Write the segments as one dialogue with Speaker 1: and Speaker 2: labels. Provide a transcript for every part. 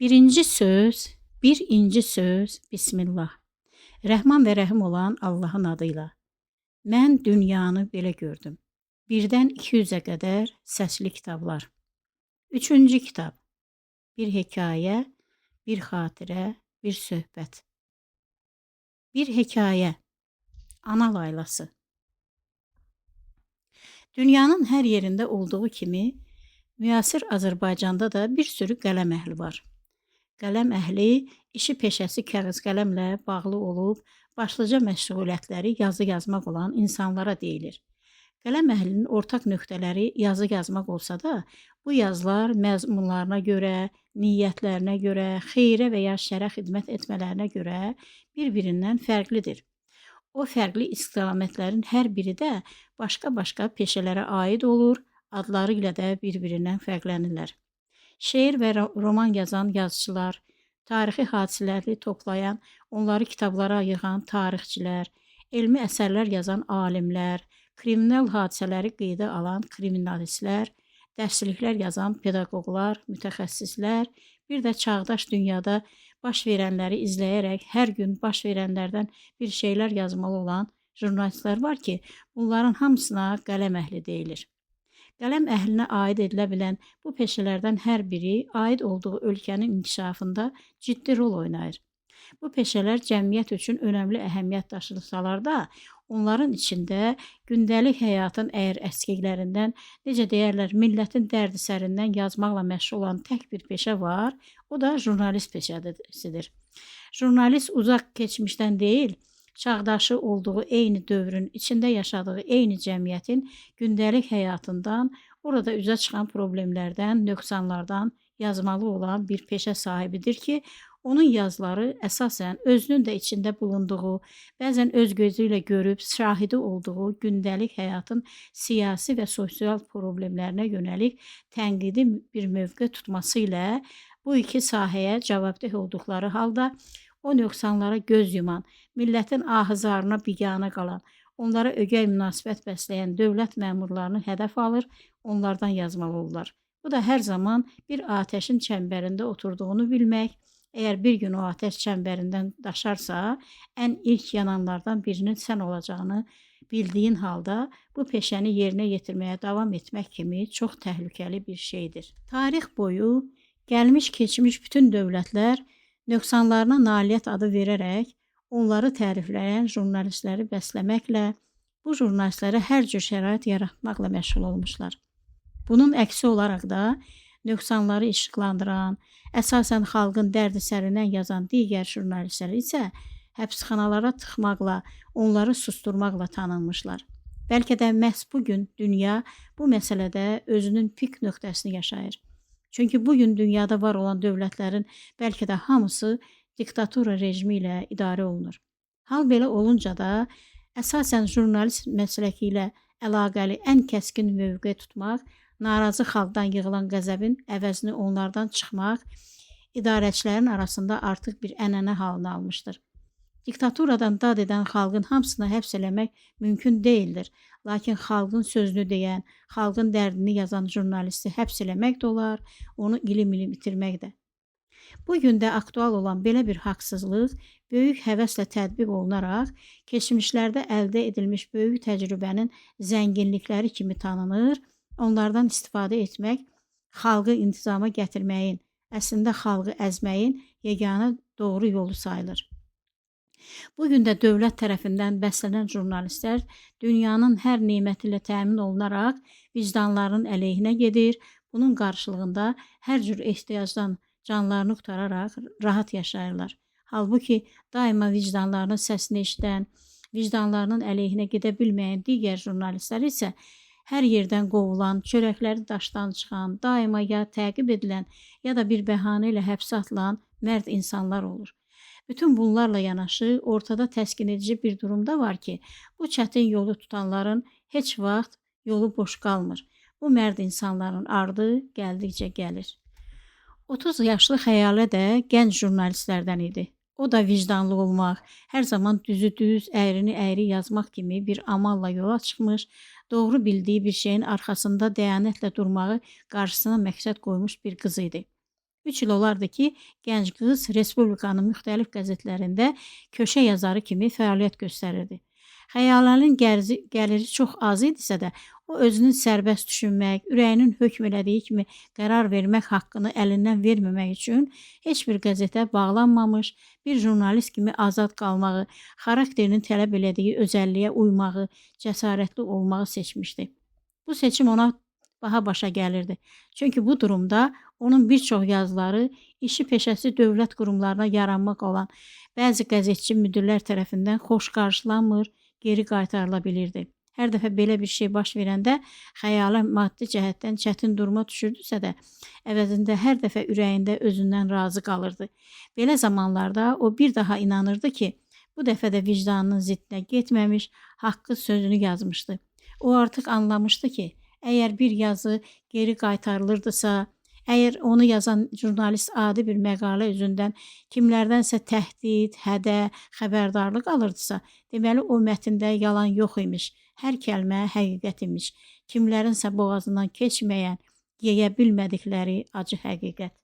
Speaker 1: Birinci söz, bir inci söz, Bismillah. Rəhman və Rəhim olan Allahın adıyla. Mən dünyanı belə gördüm. Birdən 200-ə qədər səsli kitablar. Üçüncü kitab. Bir hekayə, bir xatirə, bir söhbət. Bir hekayə. Ana laylası. Dünyanın hər yerində olduğu kimi müasir Azərbaycanda da bir sürü qələm əhli var. Qələm əhli işi peşəsi kağız qələmlə bağlı olub, başlıca məşğuliyyətləri yazı yazmaq olan insanlara deyilir. Qələm əhlinin ortaq nöqtələri yazı yazmaq olsa da, bu yazılar məzmunlarına görə, niyyətlərinə görə, xeyrə və ya şərə xidmət etmələrinə görə bir-birindən fərqlidir. O fərqli istiqamətlərin hər biri də başqa-başqa peşələrə aid olur, adları ilə də bir-birindən fərqlənirlər. Şeir və roman yazan yazıçılar, tarixi hadisələri toplayan, onları kitablara yığan tarixçilər, elmi əsərlər yazan alimlər, kriminal hadisələri qeydə alan kriminalistlər, dərsliklər yazan pedaqoqlar, mütəxəssislər, bir də çağdaş dünyada baş verənləri izləyərək hər gün baş verənlərdən bir şeylər yazmalı olan jurnalistlər var ki, bunların hamısına qələm əhli deyilir. Qələm əhlinə aid edilə bilən bu peşələrdən hər biri aid olduğu ölkənin inkişafında ciddi rol oynayır. Bu peşələr cəmiyyət üçün önəmli əhəmiyyət daşısalar da, onların içində gündəlik həyatın əgər əskiklərindən, necə deyərlər, millətin dərdi-sərindən yazmaqla məşğul olan tək bir peşə var, o da jurnalist peşəsidir. Jurnalist uzaq keçmişdən deyil, çağdaşı olduğu eyni dövrün, içində yaşadığı eyni cəmiyyətin gündəlik həyatından, orada üzə çıxan problemlərdən, nöqsanlardan yazmalı olan bir peşə sahibidir ki, onun yazıları əsasən özünün də içində bulunduğu, bəzən öz gözü ilə görüb şahidi olduğu gündəlik həyatın siyasi və sosial problemlərinə yönəlik tənqidi bir mövqe tutması ilə bu iki sahəyə cavabdeh olduqları halda o nöqsanlara göz yuman, millətin ahızarına biganə qalan, onlara ögey münasibət bəsləyən dövlət məmurlarını hədəf alır, onlardan yazmalı olurlar. Bu da hər zaman bir atəşin çəmbərində oturduğunu bilmək, əgər bir gün o atəş çəmbərindən daşarsa, ən ilk yananlardan birinin sən olacağını bildiyin halda bu peşəni yerinə yetirməyə davam etmək kimi çox təhlükəli bir şeydir. Tarix boyu gəlmiş keçmiş bütün dövlətlər nöqsanlarına nailiyyət adı verərək onları tərifləyən jurnalistləri bəsləməklə, bu jurnalistlərə hər cür şərait yaratmaqla məşğul olmuşlar. Bunun əksi olaraq da nöqsanları işıqlandıran, əsasən xalqın dərdi-sərindən yazan digər jurnalistləri isə həbsxanalara tıxmaqla, onları susturmaqla tanınmışlar. Bəlkə də məhz bu gün dünya bu məsələdə özünün pik nöqtəsini yaşayır. Çünki bu gün dünyada var olan dövlətlərin bəlkə də hamısı diktatura rejimi ilə idarə olunur. Hal belə olunca da əsasən jurnalist məsləki ilə əlaqəli ən kəskin mövqe tutmaq, narazı xalqdan yığılan qəzəbin əvəzini onlardan çıxmaq idarəçilərin arasında artıq bir ənənə halını almışdır. Diktaturadan dad edən xalqın hamısını həbs eləmək mümkün deyildir. Lakin xalqın sözünü deyən, xalqın dərdini yazan jurnalisti həbs eləmək də olar, onu ilim-ilim itirmək də. Bu gün də aktual olan belə bir haqsızlıq böyük həvəslə tətbiq olunaraq keçmişlərdə əldə edilmiş böyük təcrübənin zənginlikləri kimi tanınır, onlardan istifadə etmək xalqı intizama gətirməyin, əslində xalqı əzməyin yeganə doğru yolu sayılır. Bu gün də dövlət tərəfindən bəslənən jurnalistlər dünyanın hər neməti ilə təmin olunaraq vicdanlarının əleyhinə gedir, bunun qarşılığında hər cür ehtiyacdan canlarını qurtararaq rahat yaşayırlar. Halbuki daima vicdanlarının səsini eşidən, vicdanlarının əleyhinə gedə bilməyən digər jurnalistlər isə hər yerdən qovulan, çörəkləri daşdan çıxan, daima ya təqib edilən, ya da bir bəhanə ilə həbsə atılan mərd insanlar olur. Bütün bunlarla yanaşı ortada təskin edici bir durum da var ki, bu çətin yolu tutanların heç vaxt yolu boş qalmır. Bu mərd insanların ardı gəldikcə gəlir. 30 yaşlı Xəyalə də gənc jurnalistlərdən idi. O da vicdanlı olmaq, hər zaman düzü düz, əyrini əyri yazmaq kimi bir amalla yola çıxmış, doğru bildiyi bir şeyin arxasında dəyanətlə durmağı qarşısına məqsəd qoymuş bir qız idi. 3 il olardı ki, gənc qız respublikanın müxtəlif qəzetlərində köşə yazarı kimi fəaliyyət göstərirdi. Xəyalənin gəliri çox az idisə də, o özünün sərbəst düşünmək, ürəyinin hökm elədiyi kimi qərar vermək haqqını əlindən verməmək üçün heç bir qəzetə bağlanmamış, bir jurnalist kimi azad qalmağı, xarakterinin tələb elədiyi özəlliyə uymağı, cəsarətli olmağı seçmişdi. Bu seçim ona baha başa gəlirdi. Çünki bu durumda onun bir çox yazıları işi peşəsi dövlət qurumlarına yaranmaq olan bəzi qəzetçi müdirlər tərəfindən xoş qarşılanmır, geri qaytarıla bilirdi. Hər dəfə belə bir şey baş verəndə Xəyalə maddi cəhətdən çətin duruma düşürdüsə də, əvəzində hər dəfə ürəyində özündən razı qalırdı. Belə zamanlarda o bir daha inanırdı ki, bu dəfə də vicdanının ziddinə getməmiş, haqqı sözünü yazmışdı. O artıq anlamışdı ki, əgər bir yazı geri qaytarılırdısa, əgər onu yazan jurnalist adi bir məqalə üzündən kimlərdənsə təhdid, hədə, xəbərdarlıq alırdısa, deməli o mətndə yalan yox imiş, hər kəlmə həqiqət imiş, kimlərinsə boğazından keçməyən, yeyə bilmədikləri acı həqiqət.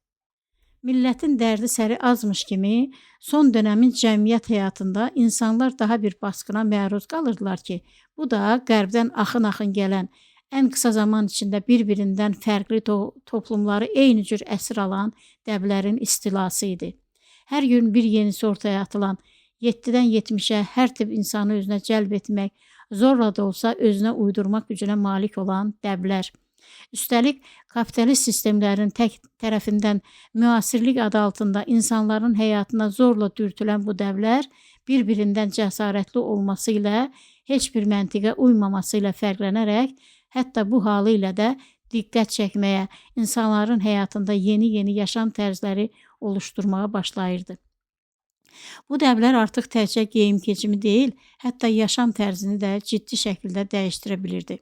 Speaker 1: Millətin dərdi səri azmış kimi, son dönəmin cəmiyyət həyatında insanlar daha bir basqına məruz qalırdılar ki, bu da qərbdən axın-axın gələn, ən qısa zaman içində bir-birindən fərqli toplumları eyni cür əsir alan dəblərin istilası idi. Hər gün bir yenisi ortaya atılan, 7-dən 70-ə hər tip insanı özünə cəlb etmək, zorla da olsa özünə uydurmaq gücünə malik olan dəblər. Üstəlik, kapitalist sistemlərin tək tərəfindən müasirlik adı altında insanların həyatına zorla dürtülən bu dəblər bir-birindən cəsarətli olması ilə, heç bir məntiqə uymaması ilə fərqlənərək, hətta bu halı ilə də diqqət çəkməyə, insanların həyatında yeni-yeni yaşam tərzləri oluşturmağa başlayırdı. Bu dəblər artıq təkcə geyim-keçimi deyil, hətta yaşam tərzini də ciddi şəkildə dəyişdirə bilirdi.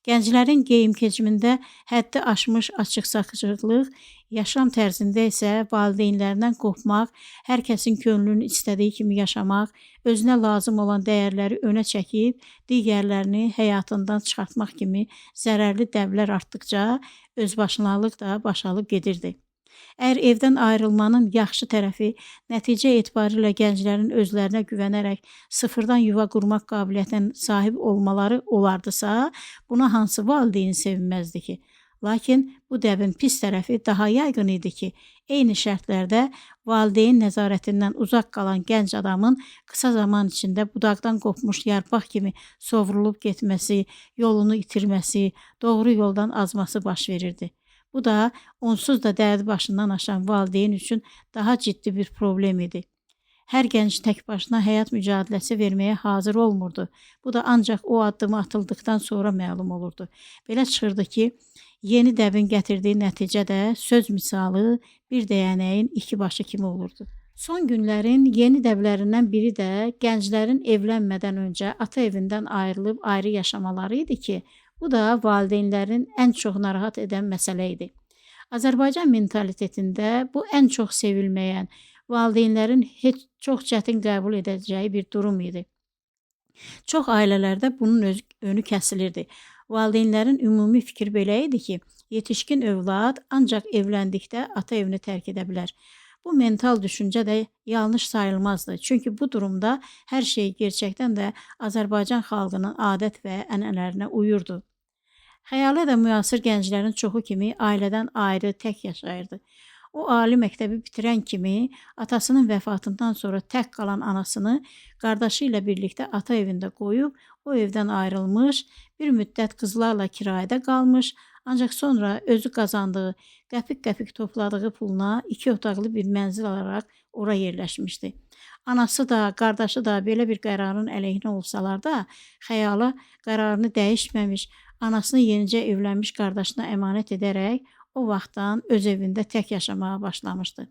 Speaker 1: Gənclərin geyim-keçimində həddi aşmış açıq-saçıqlıq, yaşam tərzində isə valideynlərindən qopmaq, hər kəsin könlünün istədiyi kimi yaşamaq, özünə lazım olan dəyərləri önə çəkib, digərlərini həyatından çıxartmaq kimi zərərli dəblər artdıqca özbaşınalıq da baş alıb gedirdi. Əgər evdən ayrılmanın yaxşı tərəfi nəticə etibarilə gənclərin özlərinə güvənərək sıfırdan yuva qurmaq qabiliyyətinə sahib olmaları olardısa, buna hansı valideyn sevinməzdi ki? Lakin bu dəbin pis tərəfi daha yayğın idi ki, eyni şərtlərdə valideyn nəzarətindən uzaq qalan gənc adamın qısa zaman içində budaqdan qopmuş yarpaq kimi sovrulub getməsi, yolunu itirməsi, doğru yoldan azması baş verirdi. Bu da onsuz da dərdi başından aşan valideyn üçün daha ciddi bir problem idi. Hər gənc tək başına həyat mücadiləsi verməyə hazır olmurdu. Bu da ancaq o addımı atıldıqdan sonra məlum olurdu. Belə çıxırdı ki, yeni dəbin gətirdiyi nəticə də söz misalı bir dəyənəyin iki başı kimi olurdu. Son günlərin yeni dəblərindən biri də gənclərin evlənmədən öncə ata evindən ayrılıb ayrı yaşamaları idi ki, bu da valideynlərin ən çox narahat edən məsələ idi. Azərbaycan mentalitetində bu ən çox sevilməyən, valideynlərin heç çox çətin qəbul edəcəyi bir durum idi. Çox ailələrdə bunun önü kəsilirdi. Valideynlərin ümumi fikri belə idi ki, yetişkin övlad ancaq evləndikdə ata evini tərk edə bilər. Bu mental düşüncə də yanlış sayılmazdı. Çünki bu durumda hər şey gerçəkdən də Azərbaycan xalqının adət və ənənələrinə uyurdu. Xəyalə də müasir gənclərin çoxu kimi ailədən ayrı tək yaşayırdı. O ali məktəbi bitirən kimi atasının vəfatından sonra tək qalan anasını qardaşı ilə birlikdə ata evində qoyub o evdən ayrılmış, bir müddət qızlarla kirayədə qalmış, ancaq sonra özü qazandığı, qəpik-qəpik topladığı puluna 2 otaqlı bir mənzil alaraq ora yerləşmişdi. Anası da, qardaşı da belə bir qərarın əleyhinə olsalar da, Xəyala qərarını dəyişməmiş, anasını yenicə evlənmiş qardaşına əmanət edərək o vaxtdan öz evində tək yaşamağa başlamışdı.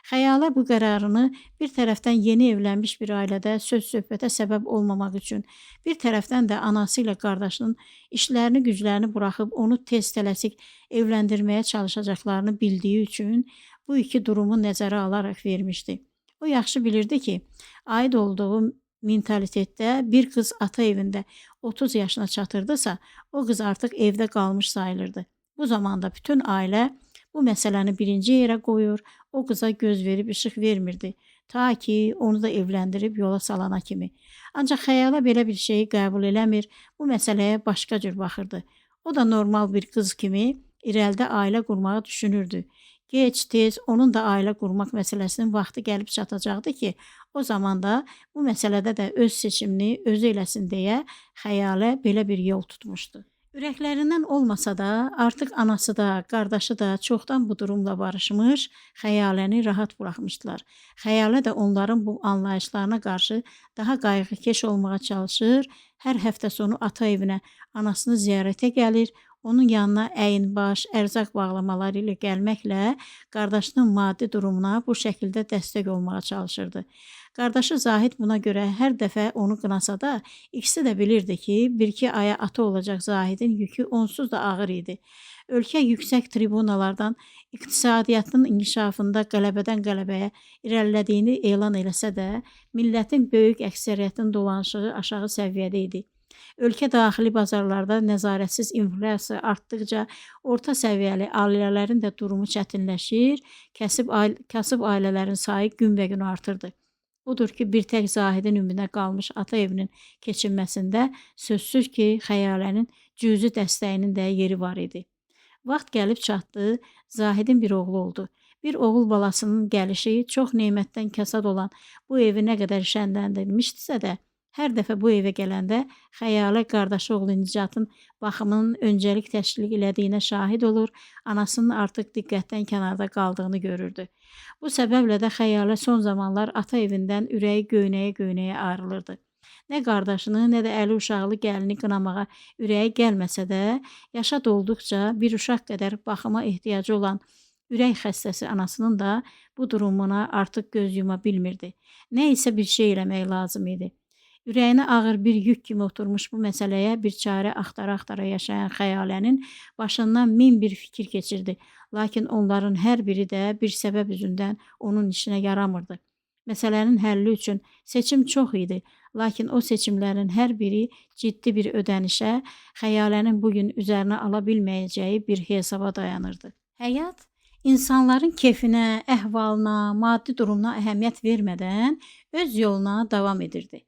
Speaker 1: Xəyalə bu qərarını bir tərəfdən yeni evlənmiş bir ailədə söz-söhbətə səbəb olmamaq üçün, bir tərəfdən də anası ilə qardaşının işlərini, güclərini buraxıb onu tez tələsik evləndirməyə çalışacaqlarını bildiyi üçün bu iki durumu nəzərə alaraq vermişdi. O yaxşı bilirdi ki, aid olduğu mentalitetdə bir qız ata evində 30 yaşına çatırdısa, o qız artıq evdə qalmış sayılırdı. Bu zamanda bütün ailə bu Bu məsələni birinci yerə qoyur, o qıza göz verib işıq vermirdi. Ta ki onu da evləndirib yola salana kimi. Ancaq Xəyalə belə bir şeyi qəbul eləmir, bu məsələyə başqa cür baxırdı. O da normal bir qız kimi irəlidə ailə qurmağı düşünürdü. Gec, tez onun da ailə qurmaq məsələsinin vaxtı gəlib çatacaqdı ki, o zaman da bu məsələdə də öz seçimini özü eləsin deyə Xəyalə belə bir yol tutmuşdu. Ürəklərindən olmasa da artıq anası da, qardaşı da çoxdan bu durumla barışmış, Xəyaləni rahat buraxmışdılar. Xəyalə də onların bu anlayışlarına qarşı daha qayğıkeş olmağa çalışır, hər həftə sonu ata evinə anasını ziyarətə gəlir, onun yanına əyin-baş, ərzaq bağlamaları ilə gəlməklə qardaşının maddi durumuna bu şəkildə dəstək olmağa çalışırdı. Qardaşı Zahid buna görə hər dəfə onu qınasa da, ikisi də bilirdi ki, bir-iki aya ata olacaq Zahidin yükü onsuz da ağır idi. Ölkə yüksək tribunalardan iqtisadiyyatın inkişafında qələbədən qələbəyə irəlilədiyini elan eləsə də, millətin böyük əksəriyyətinin dolanışığı aşağı səviyyədə idi. Ölkə daxili bazarlarda nəzarətsiz inflyasiya artdıqca orta səviyyəli ailələrin də durumu çətinləşir, kasıb ailələrin sayı günbəgün artırdı. Odur ki, bir tək Zahidin ümidinə qalmış ata evinin keçinməsində sözsüz ki, Xəyalənin cüzi dəstəyinin də yeri var idi. Vaxt gəlib çatdı, Zahidin bir oğlu oldu. Bir oğul balasının gəlişi çox nemətdən kasad olan bu evi nə qədər şənləndirmişdisə də, hər dəfə bu evə gələndə Xəyalə qardaşı oğlu Nicatın baxımının öncəlik təşkil elədiyinə şahid olur, anasının artıq diqqətdən kənarda qaldığını görürdü. Bu səbəblə də Xəyalə son zamanlar ata evindən ürəyi göynəyə-göynəyə ayrılırdı. Nə qardaşını, nə də əli uşaqlı gəlini qınamağa ürəyi gəlməsə də, yaşa dolduqca bir uşaq qədər baxıma ehtiyacı olan ürək xəstəsi anasının da bu durumuna artıq göz yuma bilmirdi. Nə isə bir şey eləmək lazım idi. Ürəyinə ağır bir yük kimi oturmuş bu məsələyə bir çarə axtara-axtara yaşayan Xəyalənin başından min bir fikir keçirdi. Lakin onların hər biri də bir səbəb üzündən onun işinə yaramırdı. Məsələnin həlli üçün seçim çox idi. Lakin o seçimlərin hər biri ciddi bir ödənişə, Xəyalənin bugün üzərinə ala bilməyəcəyi bir hesaba dayanırdı. Həyat insanların kefinə, əhvalına, maddi durumuna əhəmiyyət vermədən öz yoluna davam edirdi.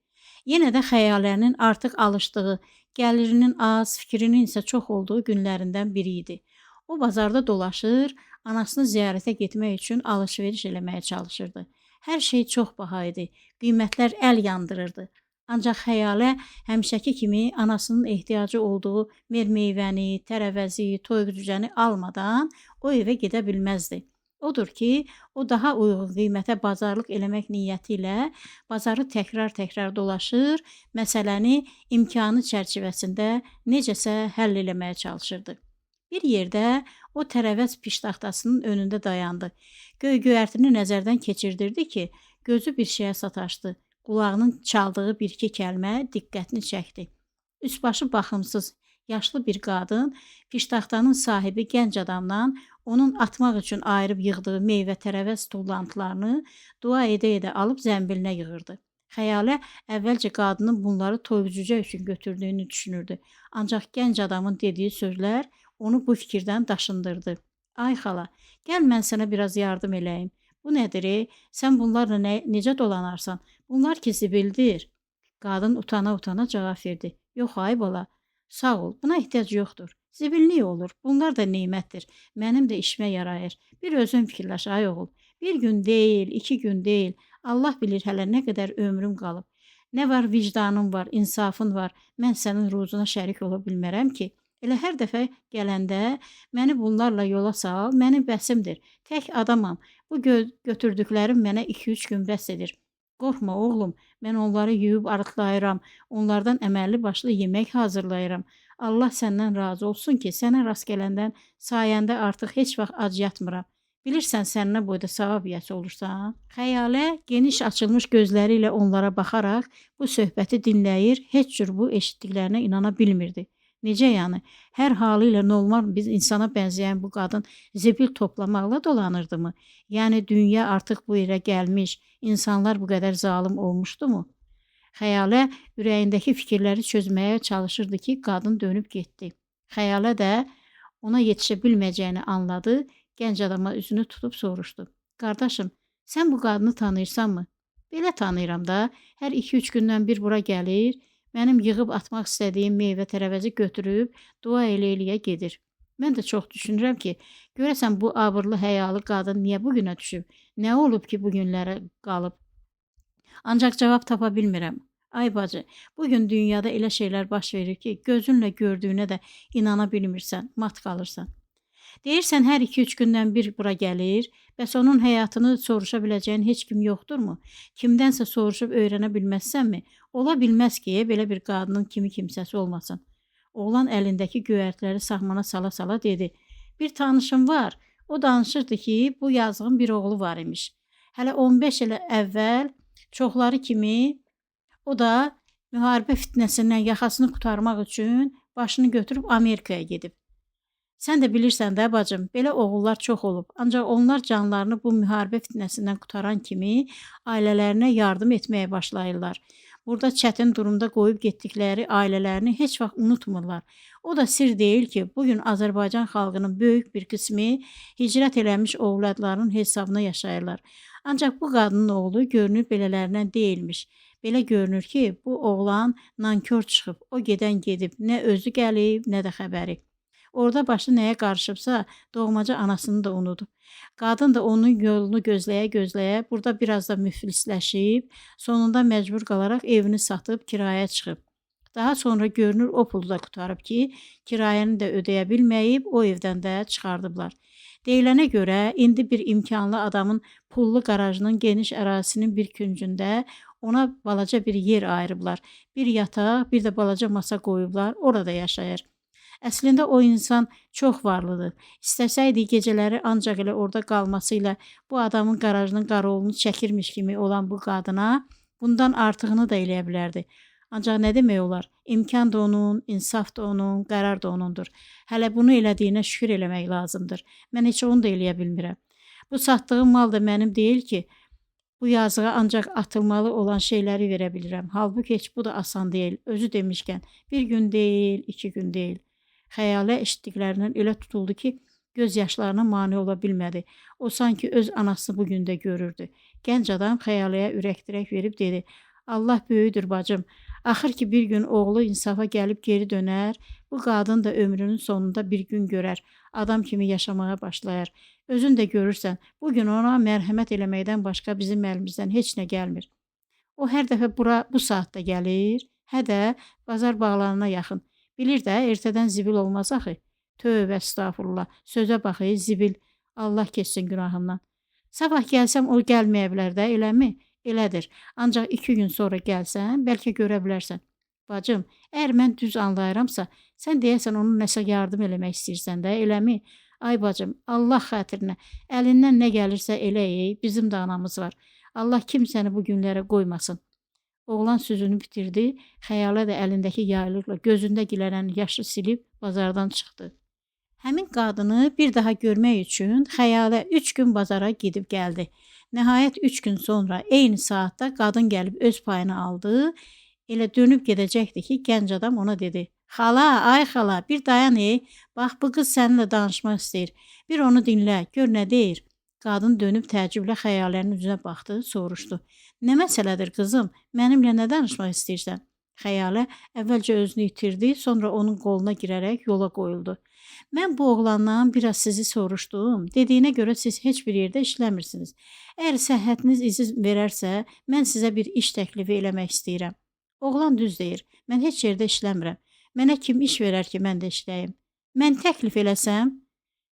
Speaker 1: Yenə də Xəyalənin artıq alışdığı, gəlirinin az, fikrinin isə çox olduğu günlərindən biri idi. O bazarda dolaşır, anasını ziyarətə getmək üçün alış-veriş eləməyə çalışırdı. Hər şey çox baha idi, qiymətlər əl yandırırdı. Ancaq Xəyalə həmişəki kimi anasının ehtiyacı olduğu mer-meyvəni, tərəvəzi, toyuq cücəni almadan o evə gedə bilməzdi. Odur ki, o daha uyğun qiymətə bazarlıq eləmək niyyəti ilə bazarı təkrar-təkrar dolaşır, məsələni imkanı çərçivəsində necəsə həll eləməyə çalışırdı. Bir yerdə o tərəvəz piştaxtasının önündə dayandı. Göy-göyərtini nəzərdən keçirdirdi ki, gözü bir şeyə sataşdı. Qulağının çaldığı bir-iki kəlmə diqqətini çəkdi. Üst-başı baxımsız, yaşlı bir qadın piştaxtanın sahibi gənc adamdan onun atmaq üçün ayırıb yığdığı meyvə tərəvəz tullantılarını dua edə-edə alıb zənbilinə yığırdı. Xəyalə əvvəlcə qadının bunları toyuq cücə üçün götürdüyünü düşünürdü. Ancaq gənc adamın dediyi sözlər onu bu fikirdən daşındırdı. Ay xala, gəl mən sənə biraz yardım eləyim. Bu nədir? Sən bunlarla necə dolanarsan? Bunlar ki zibildir. Qadın utana-utana cavab verdi. Yox ay bala, sağ ol, buna ehtiyac yoxdur. Zibillik olur, bunlar da nemətdir. Mənim də işimə yarayır. Bir özün fikirləş ay oğul. Bir gün deyil, iki gün deyil. Allah bilir hələ nə qədər ömrüm qalıb. Nə var vicdanın var, insafın var. Mən sənin ruzuna şərik ola bilmərəm ki. Elə hər dəfə gələndə məni bunlarla yola sal, mənim bəsimdir. Tək adamam. Bu götürdüklərim mənə 2-3 gün bəs edir. Qorxma oğlum, mən onları yuyub arıtlayıram, onlardan əməlli başlı yemək hazırlayıram. Allah səndən razı olsun ki, sənə rast gələndən sayəndə artıq heç vaxt ac yatmıram. Bilirsən sən nə boyda savab yiyəsi olursan? Xəyalə geniş açılmış gözləri ilə onlara baxaraq bu söhbəti dinləyir, heç cür bu eşitdiklərinə inana bilmirdi. Necə yəni? Hər halı ilə normal biz insana bənzəyən bu qadın zibil toplamaqla dolanırdı mı? Yəni dünya artıq bu yerə gəlmiş, insanlar bu qədər zalım olmuşdu mu? Xəyalə ürəyindəki fikirləri çözməyə çalışırdı ki, qadın dönüb getdi. Xəyalə də ona yetişə bilməyəcəyini anladı, Gənc adama üzünü tutub soruşdu. Qardaşım, sən bu qadını tanıyırsanmı? Belə tanıyıram da, hər 2-3 gündən bir bura gəlir, mənim yığıb atmaq istədiyim meyvə-tərəvəzi götürüb dua elə-eləyə gedir. Mən də çox düşünürəm ki, görəsən bu abırlı, həyalı qadın niyə bu günə düşüb? Nə olub ki, bu günlərə qalıb? Ancaq cavab tapa bilmirəm. Ay bacı, bugün dünyada elə şeylər baş verir ki, gözünlə gördüyünə də inana bilmirsən, mat qalırsan. Deyirsən hər 2-3 gündən bir bura gəlir, bəs onun həyatını soruşa biləcəyin heç kim yoxdurmu? Kimdənsə soruşub öyrənə bilməzsənmi? Ola bilməz ki, belə bir qadının kimi kimsəsi olmasın. Oğlan əlindəki göyərtiləri sahmana sala-sala dedi. Bir tanışım var, o danışırdı ki, bu yazığın bir oğlu var imiş. Hələ 15 il əvvəl çoxları kimi o da müharibə fitnəsindən yaxasını qurtarmaq üçün başını götürüb Amerikaya gedib. Sən də bilirsən də bacım, belə oğullar çox olub. Ancaq onlar canlarını bu müharibə fitnəsindən qurtaran kimi ailələrinə yardım etməyə başlayırlar. Burada çətin durumda qoyub getdikləri ailələrini heç vaxt unutmurlar. O da sir deyil ki, bugün Azərbaycan xalqının böyük bir qismi hicrət eləmiş övladlarının hesabına yaşayırlar. Ancaq bu qadının oğlu görünür belələrindən deyilmiş. Belə görünür ki, bu oğlan nankor çıxıb, o gedən gedib, nə özü gəlib, nə də xəbəri. Orada başı nəyə qarışıbsa, doğmaca anasını da unudub. Qadın da onun yolunu gözləyə-gözləyə burada biraz da müflisləşib, sonunda məcbur qalaraq evini satıb kirayə çıxıb. Daha sonra görünür o pulu da qurtarıb ki, kirayəni də ödəyə bilməyib, o evdən də çıxardıblar. Deyilənə görə indi bir imkanlı adamın pullu qarajının geniş ərazisinin bir küncündə ona balaca bir yer ayırıblar. Bir yataq, bir də balaca masa qoyublar, orada yaşayır. Əslində o insan çox varlıdır. İstəsəydi gecələri ancaq elə orada qalması ilə bu adamın qarajının qarovulunu çəkirmiş kimi olan bu qadına bundan artığını da eləyə bilərdi. Ancaq nə demək olar? İmkan da onun, insaf da onun, qərar da onundur. Hələ bunu elədiyinə şükür eləmək lazımdır. Mən heç onu da eləyə bilmirəm. Bu satdığım mal da mənim deyil ki, bu yazığa ancaq atılmalı olan şeyləri verə bilirəm. Halbuki heç bu da asan deyil. Özü demişkən, bir gün deyil, 2 gün deyil. Xəyalə eşitdiklərindən elə tutuldu ki, göz yaşlarına mane ola bilmədi. O sanki öz anasını bu gün də görürdü. Gənc adam xəyaləyə ürək-dirək verib dedi: Allah böyüdür bacım. Axır ki bir gün oğlu insafa gəlib geri dönər, bu qadın da ömrünün sonunda bir gün görər, adam kimi yaşamağa başlayar. Özün də görürsən, bugün ona mərhəmət eləməkdən başqa bizim əlimizdən heç nə gəlmir. O hər dəfə bura bu saatda gəlir, hə də bazar bağlanana yaxın. Bilir də, ertədən zibil olmaz axı. Tövbə estağfurullah, sözə bax, zibil, Allah keçsin günahından. Sabah gəlsəm o gəlməyə bilər də, eləmi? Elədir. Ancaq 2 gün sonra gəlsən, bəlkə görə bilərsən. Bacım, əgər mən düz anlayıramsa, sən deyəsən onun nəsə yardım eləmək istəyirsən də, eləmi? Ay bacım, Allah xatirinə, əlindən nə gəlirsə elə ey, bizim də anamız var. Allah kimsəni bu günlərə qoymasın. Oğlan sözünü bitirdi, xəyalə də əlindəki yaylıqla gözündə gilənən yaşı silib bazardan çıxdı. Həmin qadını bir daha görmək üçün xəyalə 3 gün bazara gedib gəldi. Nəhayət 3 gün sonra eyni saatda qadın gəlib öz payını aldı. Elə dönüb gedəcəkdi ki, gənc adam ona dedi: Xala, ay xala, bir dayan ey, bax bu qız səninlə danışmaq istəyir. Bir onu dinlə, gör nə deyir. Qadın dönüb təəccüblə xəyalənin üzünə baxdı, soruşdu: Nə məsələdir qızım, mənimlə nə danışmaq istəyirsən? Xəyalə əvvəlcə özünü itirdi, sonra onun qoluna girərək yola qoyuldu. Mən bu oğlandan biraz sizi soruşdum. Dediyinə görə siz heç bir yerdə işləmirsiniz. Əgər səhhətiniz izin verərsə, mən sizə bir iş təklifi eləmək istəyirəm. Oğlan düz deyir, mən heç yerdə işləmirəm. Mənə kim iş verər ki, mən də işləyim? Mən təklif eləsəm,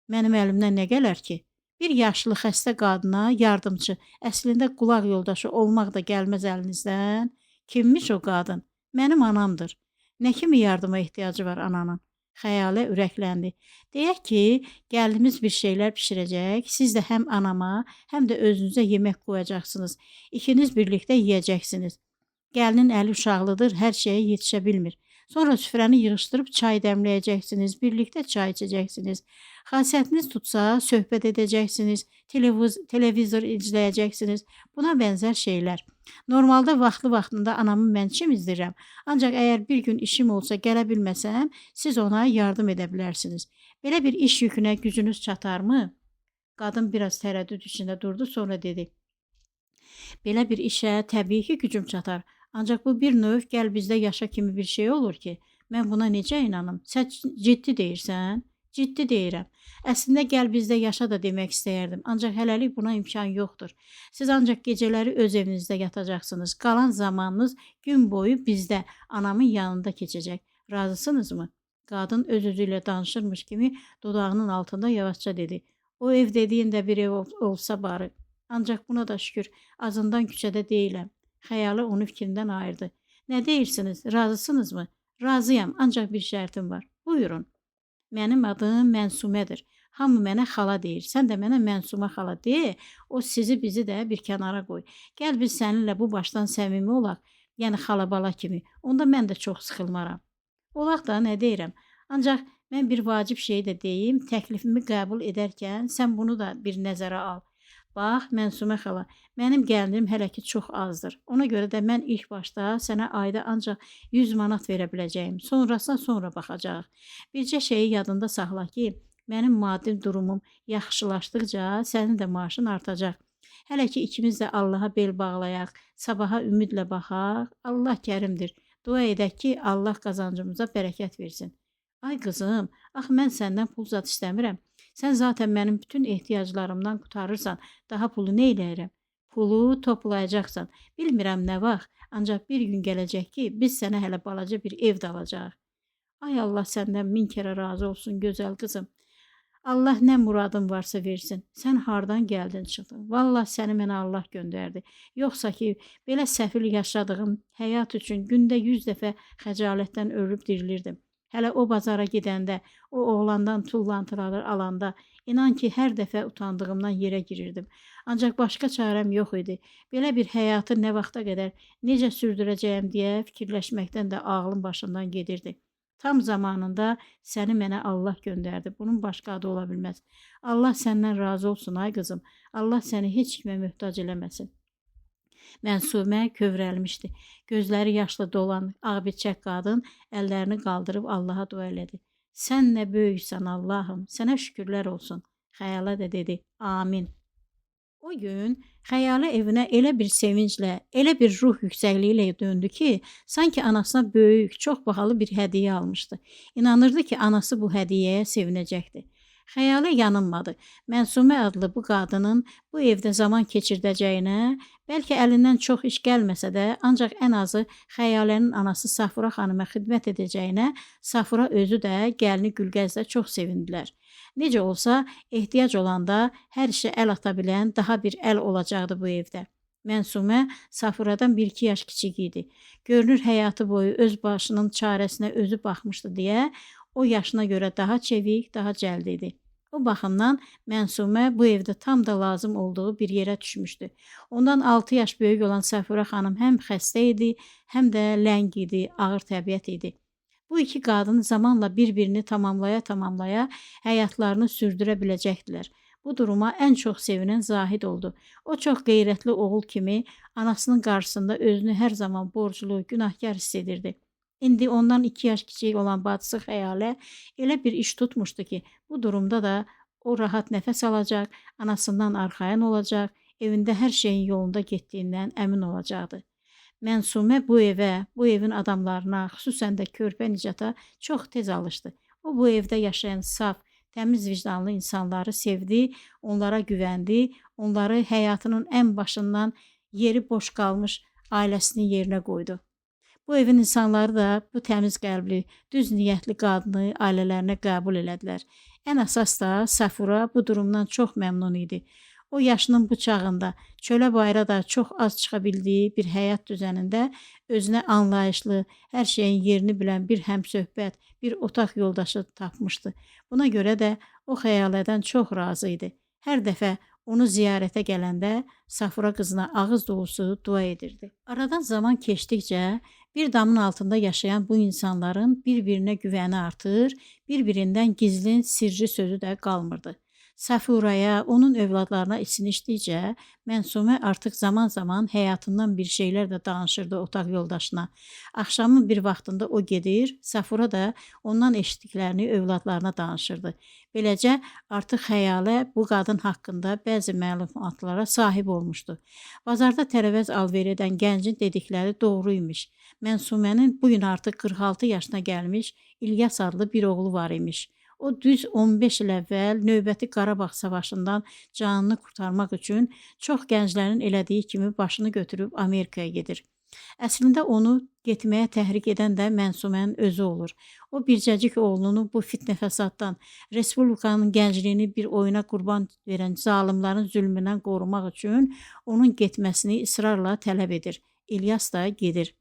Speaker 1: mənim əlimdən nə gələr ki? Bir yaşlı xəstə qadına yardımçı, əslində qulaq yoldaşı olmaq da gəlməz əlinizdən. Kimmiş o qadın? Mənim anamdır. Nə kimi yardıma ehtiyacı var ananın? Xəyalə ürəkləndi. Deyək ki, gəlinimiz bir şeylər bişirəcək, siz də həm anama, həm də özünüzə yemək qoyacaqsınız. İkiniz birlikdə yeyəcəksiniz. Gəlinin əli uşaqlıdır, hər şeyə yetişə bilmir. Sonra süfrəni yığışdırıb çay dəmləyəcəksiniz, birlikdə çay içəcəksiniz. Xasiyyətiniz tutsa, söhbət edəcəksiniz, televizor izləyəcəksiniz. Buna bənzər şeylər. Normalda vaxtlı-vaxtında anamı mən çimizdirəm. Ancaq əgər bir gün işim olsa gələ bilməsəm, siz ona yardım edə bilərsiniz. Belə bir iş yükünə gücünüz çatarmı? Qadın biraz tərəddüd içində durdu, sonra dedi. Belə bir işə təbii ki, gücüm çatar. Ancaq bu bir növ gəl bizdə yaşa kimi bir şey olur ki, mən buna necə inanım? Sən ciddi deyirsən? Ciddi deyirəm. Əslində gəl bizdə yaşa da demək istəyərdim. Ancaq hələlik buna imkan yoxdur. Siz ancaq gecələri öz evinizdə yatacaqsınız. Qalan zamanınız gün boyu bizdə, anamın yanında keçəcək. Razısınızmı? Qadın öz-özü ilə danışırmış kimi dodağının altında yavaşca dedi. O ev dediyin də bir ev olsa barı. Ancaq buna da şükür, azından küçədə deyiləm. Xəyalı onu fikrindən ayırdı. Nə deyirsiniz? Razısınızmı? Razıyam, ancaq bir şərtim var. Buyurun. Mənim adım Mənsumədir. Hamı mənə xala deyir. Sən də mənə Mənsumə xala de. O sizi bizi də bir kənara qoy. Gəl biz səninlə bu başdan səmimi olaq. Yəni xala-bala kimi. Onda mən də çox sıxılmaram. Olaq da nə deyirəm. Ancaq mən bir vacib şey də deyim. Təklifimi qəbul edərkən sən bunu da bir nəzərə al. Bax, Mənsumə xala, mənim gəlirim hələ ki çox azdır. Ona görə də mən ilk başda sənə ayda ancaq 100 manat verə biləcəyim. Sonrasına sonra baxacağıq. Bircə şeyi yadında saxla ki, mənim maddi durumum yaxşılaşdıqca sənin də maaşın artacaq. Hələ ki ikimiz də Allaha bel bağlayaq, sabaha ümidlə baxaq. Allah kərimdir. Dua edək ki, Allah qazancımıza bərəkət versin. Ay qızım, axı mən səndən pul zad istəmirəm. Sən zaten mənim bütün ehtiyaclarımdan qurtarırsan. Daha pulu nə eləyirəm? Pulu toplayacaqsan. Bilmirəm nə vaxt, ancaq bir gün gələcək ki, biz sənə hələ balaca bir ev də alacağıq. Ay Allah səndən min kərə razı olsun gözəl qızım. Allah nə muradın varsa versin. Sən hardan gəldin çıxdın? Vallah səni mənə Allah göndərdi. Yoxsa ki, belə səfil yaşadığım həyat üçün gündə 100 dəfə xəcalətdən ölüb dirilirdim. Hələ o bazara gedəndə, o oğlandan tullantıları alanda, inan ki, hər dəfə utandığımdan yerə girirdim. Ancaq başqa çarəm yox idi. Belə bir həyatı nə vaxta qədər necə sürdürəcəyəm deyə fikirləşməkdən də ağlım başımdan gedirdi. Tam zamanında səni mənə Allah göndərdi. Bunun başqa adı ola bilməz. Allah səndən razı olsun ay qızım. Allah səni heç kimə möhtac eləməsin. Mənsumə kövrəlmişdi. Gözləri yaşla dolan ağbirçək qadın əllərini qaldırıb Allaha dua elədi. Sən nə böyüksən Allahım, sənə şükürlər olsun. Xəyalə də dedi, amin. O gün Xəyalə evinə elə bir sevinclə, elə bir ruh yüksəkliyi ilə döndü ki, sanki anasına böyük, çox bahalı bir hədiyyə almışdı. İnanırdı ki, anası bu hədiyyəyə sevinəcəkdi. Xəyalə yanılmadı. Mənsumə adlı bu qadının bu evdə zaman keçirdəcəyinə, bəlkə əlindən çox iş gəlməsə də, ancaq ən azı Xəyalənin anası Safura xanıma xidmət edəcəyinə Safura özü də gəlini Gülgəzdə çox sevindilər. Necə olsa, ehtiyac olanda hər işə əl ata bilən daha bir əl olacaqdı bu evdə. Mənsumə Safuradan 1-2 yaş kiçik idi. Görünür həyatı boyu öz başının çarəsinə özü baxmışdı deyə o yaşına görə daha çevik, daha cəld idi. O baxımdan Mənsumə bu evdə tam da lazım olduğu bir yerə düşmüşdü. Ondan 6 yaş böyük olan Safura xanım həm xəstə idi, həm də ləng idi, ağır təbiət idi. Bu iki qadın zamanla bir-birini tamamlaya-tamamlaya həyatlarını sürdürə biləcəkdilər. Bu duruma ən çox sevinən Zahid oldu. O çox qeyrətli oğul kimi anasının qarşısında özünü hər zaman borclu, günahkar hiss edirdi. İndi ondan 2 yaş kiçik olan bacısı Xəyalə elə bir iş tutmuşdu ki, bu durumda da o rahat nəfəs alacaq, anasından arxayın olacaq, evində hər şeyin yolunda getdiyindən əmin olacaqdı. Mənsumə bu evə, bu evin adamlarına, xüsusən də körpə Nicata çox tez alışdı. O bu evdə yaşayan saf, təmiz vicdanlı insanları sevdi, onlara güvəndi, onları həyatının ən başından yeri boş qalmış ailəsinin yerinə qoydu. Bu evin insanları da bu təmiz qəlbli, düz niyyətli qadını ailələrinə qəbul elədilər. Ən əsas da Safura bu durumdan çox məmnun idi. O yaşının bu çağında çölə bayıra da çox az çıxa bildiyi bir həyat düzənində özünə anlayışlı, hər şeyin yerini bilən bir həmsöhbət, bir otaq yoldaşı tapmışdı. Buna görə də o Xəyalədən çox razı idi. Hər dəfə onu ziyarətə gələndə Safura qızına ağız dolusu dua edirdi. Aradan zaman keçdikcə bir damın altında yaşayan bu insanların bir-birinə güvəni artır, bir-birindən gizlin, sirri sözü də qalmırdı. Səfuraya, onun övladlarına isinişdikcə Mənsumə artıq zaman-zaman həyatından bir şeylər də danışırdı otaq yoldaşına. Axşamın bir vaxtında o gedir, Səfura da ondan eşitdiklərini övladlarına danışırdı. Beləcə artıq Xəyalə bu qadın haqqında bəzi məlumatlara sahib olmuşdu. Bazarda tərəvəz alver edən gəncin dedikləri doğru imiş. Mənsumənin bu gün artıq 46 yaşına gəlmiş İlyas adlı bir oğlu var imiş. O düz 15 il əvvəl növbəti Qarabağ savaşından canını qurtarmaq üçün çox gənclərin elədiyi kimi başını götürüb Amerikaya gedir. Əslində onu getməyə təhrik edən də Mənsumənin özü olur. O bircəcik oğlunu bu fitnə fəsaddan, respublikanın gəncliyini bir oyuna qurban verən zalimlərin zülmündən qorumaq üçün onun getməsini israrla tələb edir. İlyas da gedir.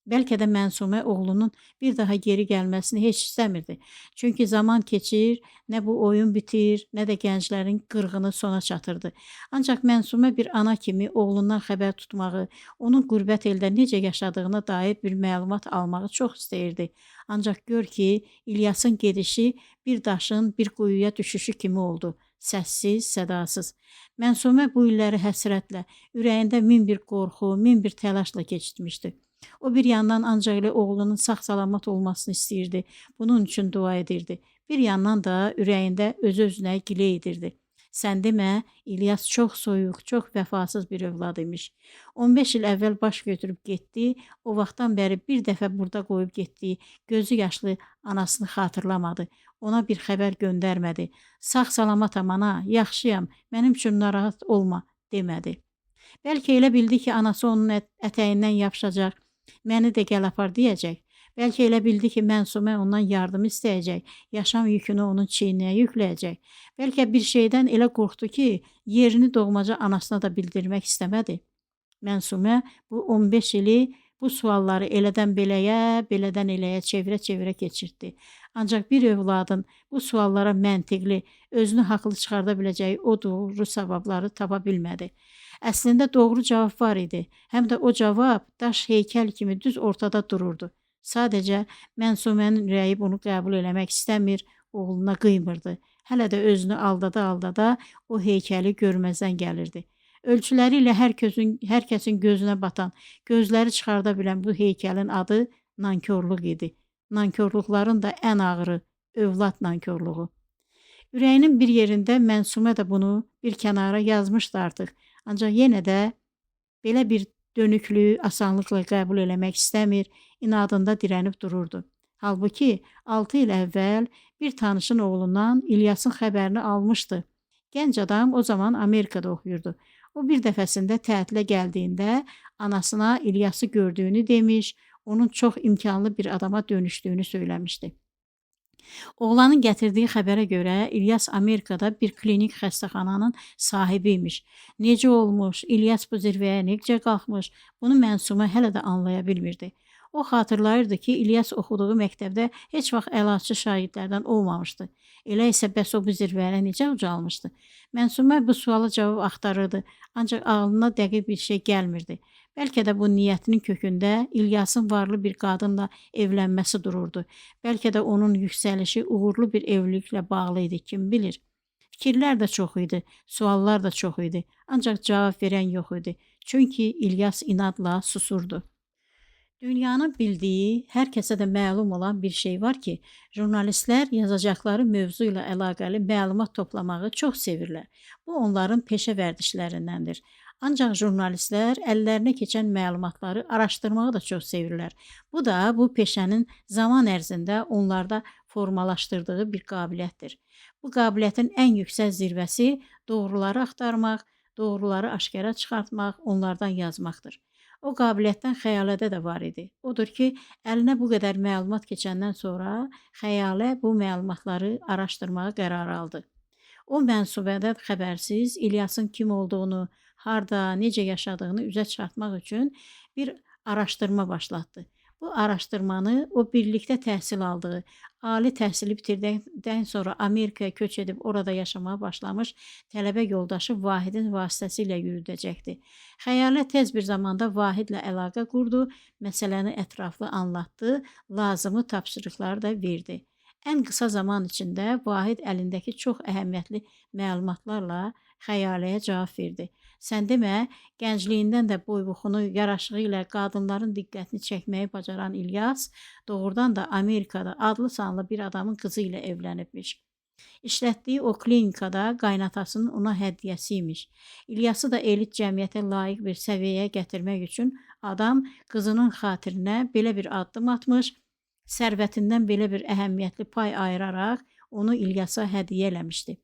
Speaker 1: Bəlkə də Mənsumə oğlunun bir daha geri gəlməsini heç istəmirdi. Çünki zaman keçir, nə bu oyun bitir, nə də gənclərin qırğını sona çatırdı. Ancaq Mənsumə bir ana kimi oğlundan xəbər tutmağı, onun qürbət eldə necə yaşadığına dair bir məlumat almağı çox istəyirdi. Ancaq gör ki, İlyasın gedişi bir daşın bir quyuya düşüşü kimi oldu. Səssiz, sədasız. Mənsumə bu illəri həsrətlə, ürəyində min bir qorxu, min bir təlaşla keçirtmişdi. O bir yandan ancaq elə oğlunun sağ-salamat olmasını istəyirdi. Bunun üçün dua edirdi. Bir yandan da ürəyində özü-özünə giley edirdi. Sən demə, İlyas çox soyuq, çox vəfasız bir övlad imiş. 15 il əvvəl baş götürüb getdi. O vaxtdan bəri bir dəfə burada qoyub getdiyi gözü yaşlı anasını xatırlamadı. Ona bir xəbər göndərmədi. Sağ-salamatam ana, yaxşıyam, mənim üçün narahat olma demədi. Bəlkə elə bildi ki, anası onun ətəyindən yapışacaq, məni də gəl apar deyəcək. Bəlkə elə bildi ki, Mənsumə ondan yardım istəyəcək, yaşam yükünü onun çiyninə yükləyəcək. Bəlkə bir şeydən elə qorxdu ki, yerini doğmaca anasına da bildirmək istəmədi. Mənsumə bu 15 ili bu sualları elədən beləyə, belədən eləyə çevirə-çevirə keçirtdi. Ancaq bir övladın bu suallara məntiqli, özünü haqlı çıxarda biləcəyi o doğru savabları tapa bilmədi. Əslində doğru cavab var idi. Həm də o cavab daş heykəl kimi düz ortada dururdu. Sadəcə Mənsumənin ürəyi bunu qəbul eləmək istəmir, oğluna qıymırdı. Hələ də özünü aldada-aldada o heykəli görməzdən gəlirdi. Ölçüləri ilə hər kəsin gözünə batan, gözləri çıxarda bilən bu heykəlin adı nankorluq idi. Nankorluqların da ən ağırı, övlad nankorluğu. Ürəyinin bir yerində Mənsumə də bunu bir kənara yazmışdı artıq. Ancaq yenə də belə bir dönüklüyü asanlıqla qəbul eləmək istəmir, inadında dirənib dururdu. Halbuki 6 il əvvəl bir tanışın oğlundan İlyasın xəbərini almışdı. Gənc adam o zaman Amerikada oxuyurdu. O bir dəfəsində tətilə gəldiyində anasına İlyası gördüyünü demiş, onun çox imkanlı bir adama dönüşdüyünü söyləmişdi. Oğlanın gətirdiyi xəbərə görə İlyas Amerikada bir klinik xəstəxananın sahibi imiş. Necə olmuş, İlyas bu zirvəyə necə qalxmış, bunu Mənsumə hələ də anlaya bilmirdi. O xatırlayırdı ki, İlyas oxuduğu məktəbdə heç vaxt əlaçı şagirdlərdən olmamışdı. Elə isə bəs o bu zirvəyə necə ucalmışdı? Mənsumə bu suala cavab axtarırdı, ancaq ağlına dəqiq bir şey gəlmirdi. Bəlkə də bu niyyətinin kökündə İlyasın varlı bir qadınla evlənməsi dururdu. Bəlkə də onun yüksəlişi uğurlu bir evliliklə bağlı idi, kim bilir. Fikirlər də çox idi, suallar da çox idi, ancaq cavab verən yox idi. Çünki İlyas inadla susurdu. Dünyanın bildiyi, hər kəsə də məlum olan bir şey var ki, jurnalistlər yazacaqları mövzu ilə əlaqəli məlumat toplamağı çox sevirlər. Bu onların peşə vərdişlərindəndir. Ancaq jurnalistlər əllərinə keçən məlumatları araşdırmağı da çox sevirlər. Bu da bu peşənin zaman ərzində onlarda formalaşdırdığı bir qabiliyyətdir. Bu qabiliyyətin ən yüksək zirvəsi doğruları axtarmaq, doğruları aşkara çıxartmaq, onlardan yazmaqdır. O qabiliyyətdən Xəyalədə də var idi. Odur ki, əlinə bu qədər məlumat keçəndən sonra Xəyalə bu məlumatları araşdırmağa qərar aldı. O Mənsumədən xəbərsiz İlyasın kim olduğunu, harda, necə yaşadığını üzə çıxartmaq üçün bir araşdırma başlatdı. Bu araşdırmanı o birlikdə təhsil aldığı, ali təhsili bitirdikdən sonra Amerikaya köç edib orada yaşamağa başlamış tələbə yoldaşı Vahidin vasitəsilə yürüdəcəkdi. Xəyalə tez bir zamanda Vahidlə əlaqə qurdu, məsələni ətraflı anlatdı, lazımı tapşırıqları da verdi. Ən qısa zaman içində Vahid əlindəki çox əhəmiyyətli məlumatlarla Xəyaləyə cavab verdi. Sən demə, gəncliyindən də boy-buxunu, yaraşığı ilə qadınların diqqətini çəkməyi bacaran İlyas doğrudan da Amerikada adlı-sanlı bir adamın qızı ilə evlənibmiş. İşlətdiyi o klinikada qaynatasının ona hədiyyəsi imiş. İlyası da elit cəmiyyətə layiq bir səviyyəyə gətirmək üçün adam qızının xatirinə belə bir addım atmış, sərvətindən belə bir əhəmiyyətli pay ayıraraq onu İlyasa hədiyyə eləmişdi.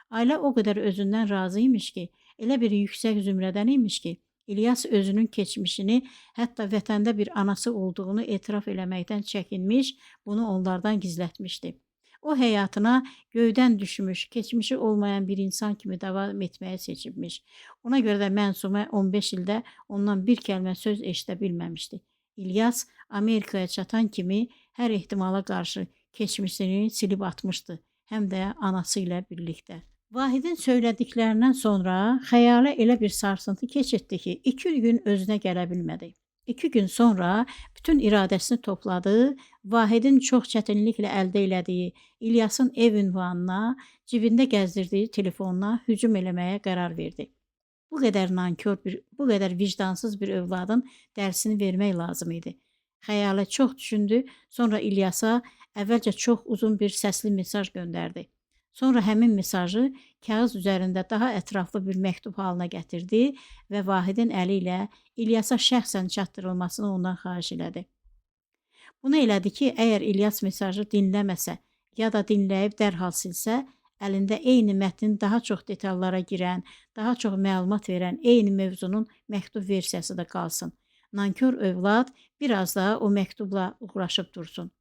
Speaker 1: Ailə o qədər özündən razı imiş ki, elə bir yüksək zümrədən imiş ki, İlyas özünün keçmişini, hətta vətəndə bir anası olduğunu etiraf eləməkdən çəkinmiş, bunu onlardan gizlətmişdi. O həyatına göydən düşmüş, keçmişi olmayan bir insan kimi davam etməyi seçibmiş. Ona görə də Mənsume 15 ildə ondan bir kəlmə söz eşidə bilməmişdi. İlyas Amerikaya çatan kimi hər ehtimala qarşı keçmişini silib atmışdı, həm də anası ilə birlikdə. Vahidin söylədiklərindən sonra Xəyalə elə bir sarsıntı keçirtdi ki, 2 gün özünə gələ bilmədi. 2 gün sonra bütün iradəsini topladı, Vahidin çox çətinliklə əldə elədiyi İlyasın ev ünvanına, cibində gəzdirdiyi telefonuna hücum eləməyə qərar verdi. Bu qədər nankor bir, bu qədər vicdansız bir övladın dərsini vermək lazım idi. Xəyalə çox düşündü, sonra İlyasa əvvəlcə çox uzun bir səsli mesaj göndərdi. Sonra həmin mesajı kağız üzərində daha ətraflı bir məktub halına gətirdi və Vahidin əli ilə İlyasa şəxsən çatdırılmasını ondan xahiş elədi. Bunu elədi ki, əgər İlyas mesajı dinləməsə ya da dinləyib dərhal silsə, əlində eyni mətnin daha çox detallara girən, daha çox məlumat verən eyni mövzunun məktub versiyası da qalsın. Nankor övlad biraz daha o məktubla uğraşıb dursun.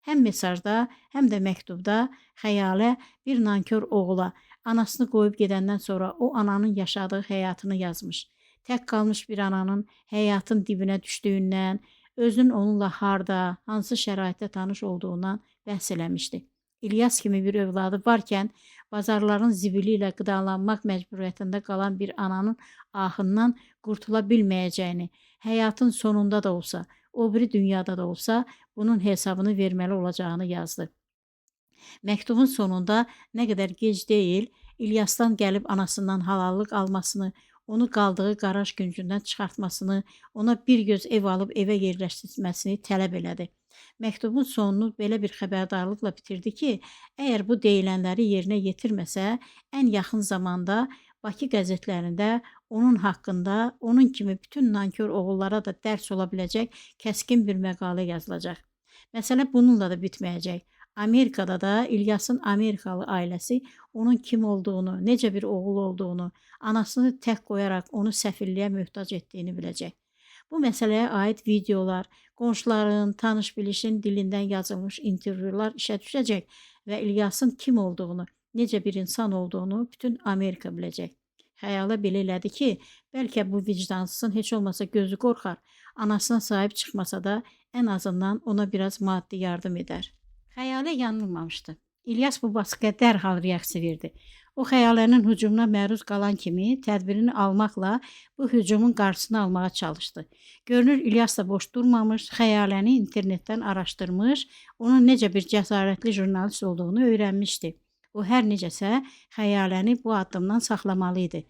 Speaker 1: Həm mesajda, həm də məktubda Xəyalə bir nankor oğula anasını qoyub gedəndən sonra o ananın yaşadığı həyatını yazmış. Tək qalmış bir ananın həyatın dibinə düşdüyündən, özünün onunla harda, hansı şəraitdə tanış olduğundan bəhs eləmişdi. İlyas kimi bir övladı varkən bazarların zibili ilə qidalanmaq məcburiyyətində qalan bir ananın ahından qurtula bilməyəcəyini, həyatın sonunda da olsa, o biri dünyada da olsa bunun hesabını verməli olacağını yazdı. Məktubun sonunda nə qədər gec deyil, İlyasdan gəlib anasından halallıq almasını, onu qaldığı qaraj küncündən çıxartmasını, ona bir göz ev alıb evə yerləşdirməsini tələb elədi. Məktubun sonunu belə bir xəbərdarlıqla bitirdi ki, əgər bu deyilənləri yerinə yetirməsə, ən yaxın zamanda Bakı qəzetlərində onun haqqında, onun kimi bütün nankor oğullara da dərs ola biləcək kəskin bir məqalə yazılacaq. Məsələ bununla da bitməyəcək. Amerikada da İlyasın Amerikalı ailəsi onun kim olduğunu, necə bir oğul olduğunu, anasını tək qoyaraq onu səfilliyə möhtac etdiyini biləcək. Bu məsələyə aid videolar, qonşuların, tanış-bilişin dilindən yazılmış intervyular işə düşəcək və İlyasın kim olduğunu, necə bir insan olduğunu bütün Amerika biləcək. Xəyalə belə elədi ki, bəlkə bu vicdansızın heç olmasa gözü qorxar, anasına sahib çıxmasa da ən azından ona biraz maddi yardım edər. Xəyalə yanılmamışdı. İlyas bu baskıya dərhal reaksiya verdi. O Xəyalənin hücumuna məruz qalan kimi tədbirini almaqla bu hücumun qarşısını almağa çalışdı. Görünür İlyas da boş durmamış, Xəyaləni internetdən araşdırmış, onun necə bir cəsarətli jurnalist olduğunu öyrənmişdi. O hər necəsə Xəyaləni bu addımdan saxlamalı idi.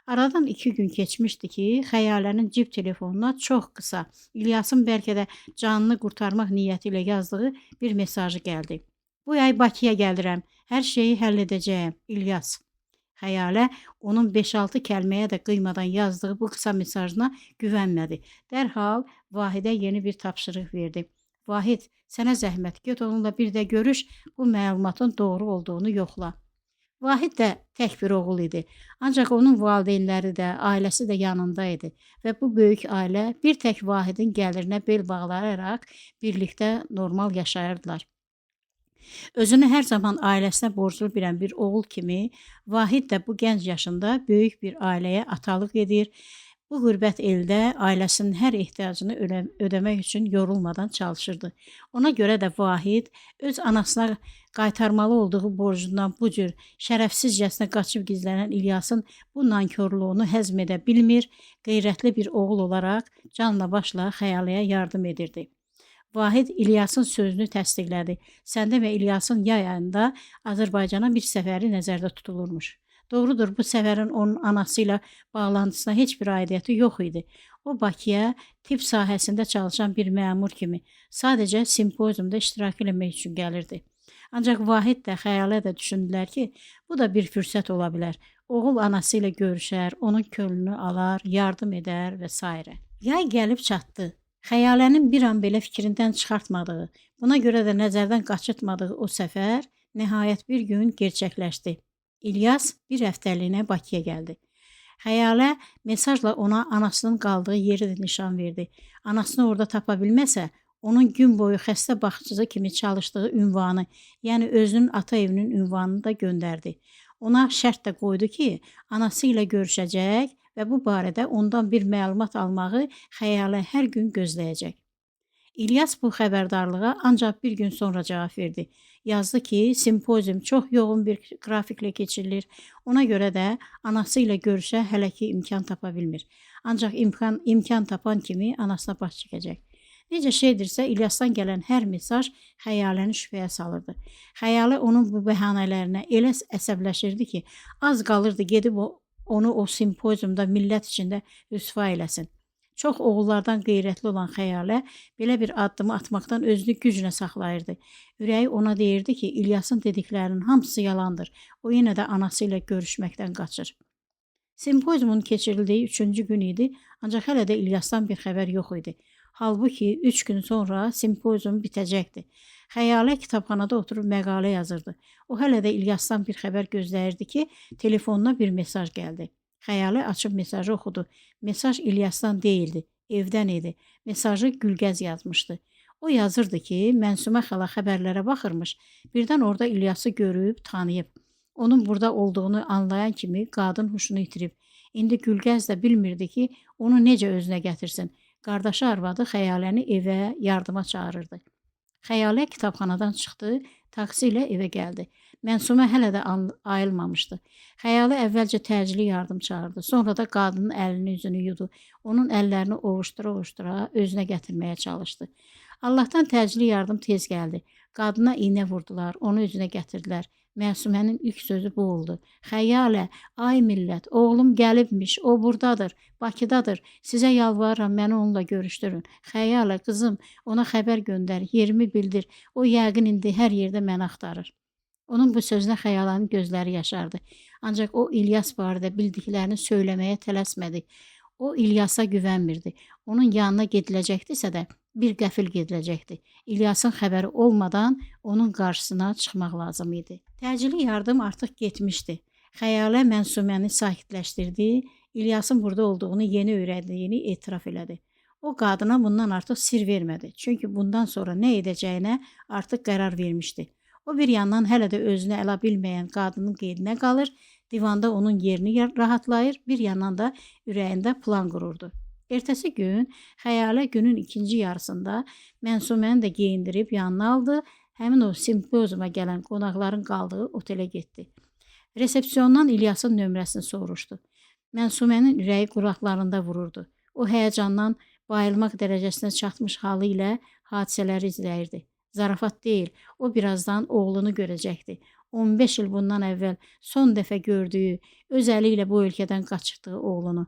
Speaker 1: Aradan 2 gün keçmişdi ki, Xəyalənin cib telefonuna çox qısa, İlyasın bəlkə də canını qurtarmaq niyyəti ilə yazdığı bir mesajı gəldi. Bu yay Bakıya gəlirəm, hər şeyi həll edəcəyəm, İlyas. Xəyalə onun 5-6 kəlməyə də qıymadan yazdığı bu qısa mesajına güvənmədi. Dərhal Vahidə yeni bir tapşırıq verdi. Vahid, sənə zəhmət, get onunla bir də görüş, bu məlumatın doğru olduğunu yoxla. Vahid də tək bir oğul idi. Ancaq onun valideynləri də, ailəsi də yanında idi və bu böyük ailə bir tək Vahidin gəlirinə bel bağlayaraq birlikdə normal yaşayırdılar. Özünü hər zaman ailəsinə borclu bilən bir oğul kimi Vahid də bu gənc yaşında böyük bir ailəyə atalıq edir. Bu qürbət eldə ailəsinin hər ehtiyacını ödəmək üçün yorulmadan çalışırdı. Ona görə də Vahid öz anasına qaytarmalı olduğu borcundan bu cür şərəfsizcəsinə qaçıb gizlənən İlyasın bu nankorluğunu həzm edə bilmir, qeyrətli bir oğul olaraq canla başla Xəyaləyə yardım edirdi. Vahid İlyasın sözünü təsdiqlədi. Sən demə İlyasın yay ayında Azərbaycana bir səfəri nəzərdə tutulurmuş. Doğrudur, bu səfərin onun anası ilə bağlantısına heç bir aidiyyəti yox idi. O Bakıya tibb sahəsində çalışan bir məmur kimi sadəcə simpoziumda iştirak eləmək üçün gəlirdi. Ancaq Vahid də, Xəyalə də düşündülər ki, bu da bir fürsət ola bilər. Oğul anası ilə görüşər, onun könlünü alar, yardım edər və s. Yay gəlib çatdı. Xəyalənin bir an belə fikrindən çıxartmadığı, buna görə də nəzərdən qaçırtmadığı o səfər nəhayət bir gün gerçəkləşdi. İlyas bir həftəliyinə Bakıya gəldi. Xəyalə mesajla ona anasının qaldığı yeri də nişan verdi. Anasını orada tapa bilməsə, onun gün boyu xəstə baxıcısı kimi çalışdığı ünvanı, yəni özünün ata evinin ünvanını da göndərdi. Ona şərt də qoydu ki, anası ilə görüşəcək və bu barədə ondan bir məlumat almağı Xəyalə hər gün gözləyəcək. İlyas bu xəbərdarlığa ancaq bir gün sonra cavab verdi. Yazdı ki, simpozium çox yoğun bir qrafiklə keçirilir. Ona görə də anası ilə görüşə hələ ki imkan tapa bilmir. Ancaq imkan tapan kimi anasına baş çəkəcək. Necə şeydirsə, İlyasdan gələn hər mesaj Xəyaləni şübhəyə salırdı. Xəyalə onun bu bəhanələrinə elə əsəbləşirdi ki, az qalırdı gedib onu o simpoziumda millət içində rüsva eləsin. Çox oğullardan qeyrətli olan Xəyalə belə bir addımı atmaqdan özünü güclə saxlayırdı. Ürəyi ona deyirdi ki, İlyasın dediklərinin hamısı yalandır. O yenə də anası ilə görüşməkdən qaçır. Simpoziumun keçirildiyi 3-cü gün idi, ancaq hələ də İlyasdan bir xəbər yox idi. Halbuki 3 gün sonra simpozium bitəcəkdi. Xəyalə kitabxanada oturub məqalə yazırdı. O hələ də İlyasdan bir xəbər gözləyirdi ki, telefonuna bir mesaj gəldi. Xəyalə açıb mesajı oxudu. Mesaj İlyasdan deyildi, evdən idi. Mesajı Gülgəz yazmışdı. O yazırdı ki, Mənsumə xala xəbərlərə baxırmış. Birdən orada İlyası görüb, tanıyıb. Onun burada olduğunu anlayan kimi qadın huşunu itirib. İndi Gülgəz də bilmirdi ki, onu necə özünə gətirsin. Qardaşı arvadı Xəyaləni evə yardıma çağırırdı. Xəyalə kitabxanadan çıxdı, taksi ilə evə gəldi. Mənsumə hələ də ayılmamışdı. Xəyalə əvvəlcə təcili yardım çağırdı. Sonra da qadının əlini üzünü yudu. Onun əllərini ovuşdura-ovuşdura özünə gətirməyə çalışdı. Allahdan təcili yardım tez gəldi. Qadına iynə vurdular, onu özünə gətirdilər. Məsumənin ilk sözü bu oldu. Xəyalə, ay millət, oğlum gəlibmiş, o buradadır, Bakıdadır. Sizə yalvarıram, məni onunla görüşdürün. Xəyalə, qızım, ona xəbər göndər, yerimi bildir. O yəqin indi hər yerdə məni axtarır. Onun bu sözünə Xəyalənin gözləri yaşardı. Ancaq o İlyas barədə bildiklərini söyləməyə tələsmədi. O İlyasa güvənmirdi. Onun yanına gediləcəkdisə də bir qəfil gediləcəkdi. İlyasın xəbəri olmadan onun qarşısına çıxmaq lazım idi. Təcili yardım artıq getmişdi. Xəyalə Mənsuməni sakitləşdirdi, İlyasın burada olduğunu yeni öyrəndiyini etiraf elədi. O qadına bundan artıq sir vermədi. Çünki bundan sonra nə edəcəyinə artıq qərar vermişdi. O bir yandan hələ də özünü əla bilməyən qadının qeydinə qalır, divanda onun yerini rahatlayır, bir yandan da ürəyində plan qururdu. Ertəsi gün Xəyalə günün ikinci yarısında Mənsuməni də geyindirib yanına aldı, həmin o simpoziuma gələn qonaqların qaldığı otelə getdi. Resepsiyondan İlyasın nömrəsini soruşdu. Mənsumənin ürəyi qulaqlarında vururdu. O həyəcandan bayılmaq dərəcəsinə çatmış halı ilə hadisələri izləyirdi. Zarafat deyil, o birazdan oğlunu görəcəkdi. 15 il bundan əvvəl son dəfə gördüyü, öz əli ilə bu ölkədən qaçırtdığı oğlunu.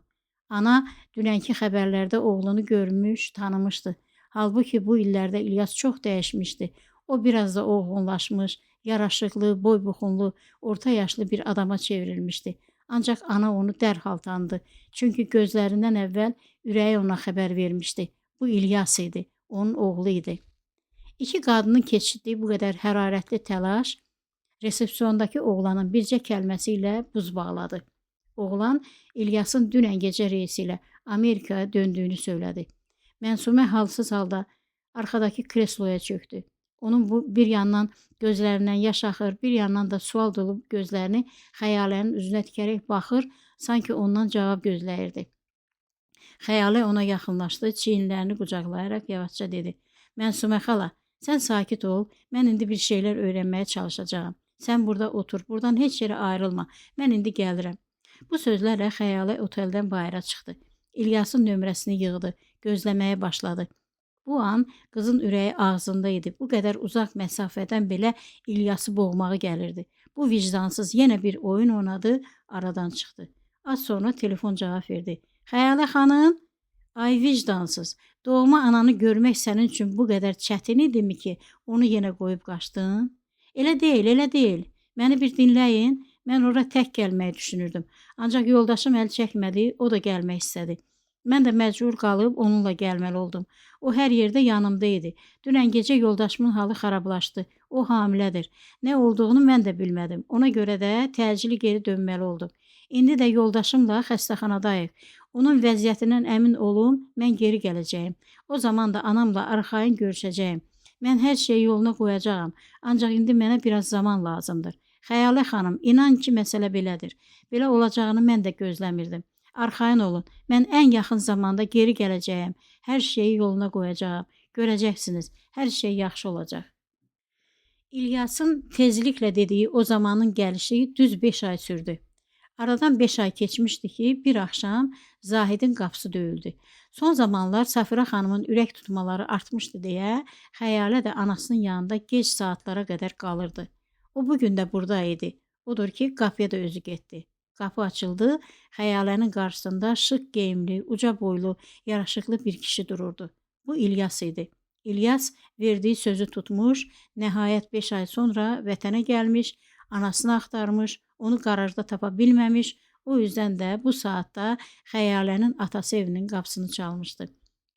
Speaker 1: Ana dünənki xəbərlərdə oğlunu görmüş, tanımışdı. Halbuki bu illərdə İlyas çox dəyişmişdi. O biraz da olğunlaşmış, yaraşıqlı, boy-buxunlu, orta yaşlı bir adama çevrilmişdi. Ancaq ana onu dərhal tanıdı. Çünki gözlərindən əvvəl ürəyi ona xəbər vermişdi. Bu İlyas idi, onun oğlu idi. İki qadının keçirdiyi bu qədər hərarətli təlaş resepsiyondakı oğlanın bircə kəlməsi ilə buz bağladı. Oğlan İlyasın dünən gecə reysi ilə Amerikaya döndüyünü söylədi. Mənsumə halsız halda arxadakı kresloya çöktü. Onun bu bir yandan gözlərindən yaş axır, bir yandan da sual dolu gözlərini Xəyalənin üzünə dikərək baxır, sanki ondan cavab gözləyirdi. Xəyalə ona yaxınlaşdı, çiyinlərini qucaqlayaraq yavaşca dedi: "Mənsumə xala, sən sakit ol, mən indi bir şeylər öyrənməyə çalışacağam. Sən burada otur, buradan heç yerə ayrılma. Mən indi gəlirəm." Bu sözlərlə Xəyalə oteldən bayıra çıxdı. İlyasın nömrəsini yığdı, gözləməyə başladı. Bu an qızın ürəyi ağzında idi. Bu qədər uzaq məsafədən belə İlyası boğmağı gəlirdi. Bu vicdansız yenə bir oyun oynadı, aradan çıxdı. Az sonra telefon cavab verdi. Xəyalə xanım, ay vicdansız, doğma ananı görmək sənin üçün bu qədər çətin idimi ki, onu yenə qoyub qaçdın? Elə deyil, elə deyil. Məni bir dinləyin. Mən ora tək gəlməyi düşünürdüm. Ancaq yoldaşım əl çəkmədi, o da gəlmək istədi. Mən də məcbur qalıb onunla gəlməli oldum. O hər yerdə yanımda idi. Dünən gecə yoldaşımın halı xarablaşdı. O hamilədir. Nə olduğunu mən də bilmədim. Ona görə də təcili geri dönməli oldum. İndi də yoldaşımla xəstəxanadayıq. Onun vəziyyətindən əmin olum, mən geri gələcəyim. O zaman da anamla arxayın görüşəcəyim. Mən hər şeyi yoluna qoyacağam. Ancaq indi mənə biraz zaman lazımdır. Xəyalə xanım, inan ki, məsələ belədir. Belə olacağını mən də gözləmirdim. Arxayın olun. Mən ən yaxın zamanda geri gələcəyəm. Hər şeyi yoluna qoyacağam. Görəcəksiniz, hər şey yaxşı olacaq. İlyasın tezliklə dediyi o zamanın gəlişi düz 5 ay sürdü. Aradan 5 ay keçmişdi ki, bir axşam Zahidin qapısı döyüldü. Son zamanlar Safira xanımın ürək tutmaları artmışdı deyə Xəyalə də anasının yanında gec saatlara qədər qalırdı. O bugün də burada idi. Odur ki, qapıya da özü getdi. Qapı açıldı. Xəyalənin qarşısında şıq geyimli, uca boylu, yaraşıqlı bir kişi dururdu. Bu İlyas idi. İlyas verdiyi sözü tutmuş, nəhayət 5 ay sonra vətənə gəlmiş, anasını axtarmış, onu qarajda tapa bilməmiş, o yüzdən də bu saatda Xəyalənin atası evinin qapısını çalmışdı.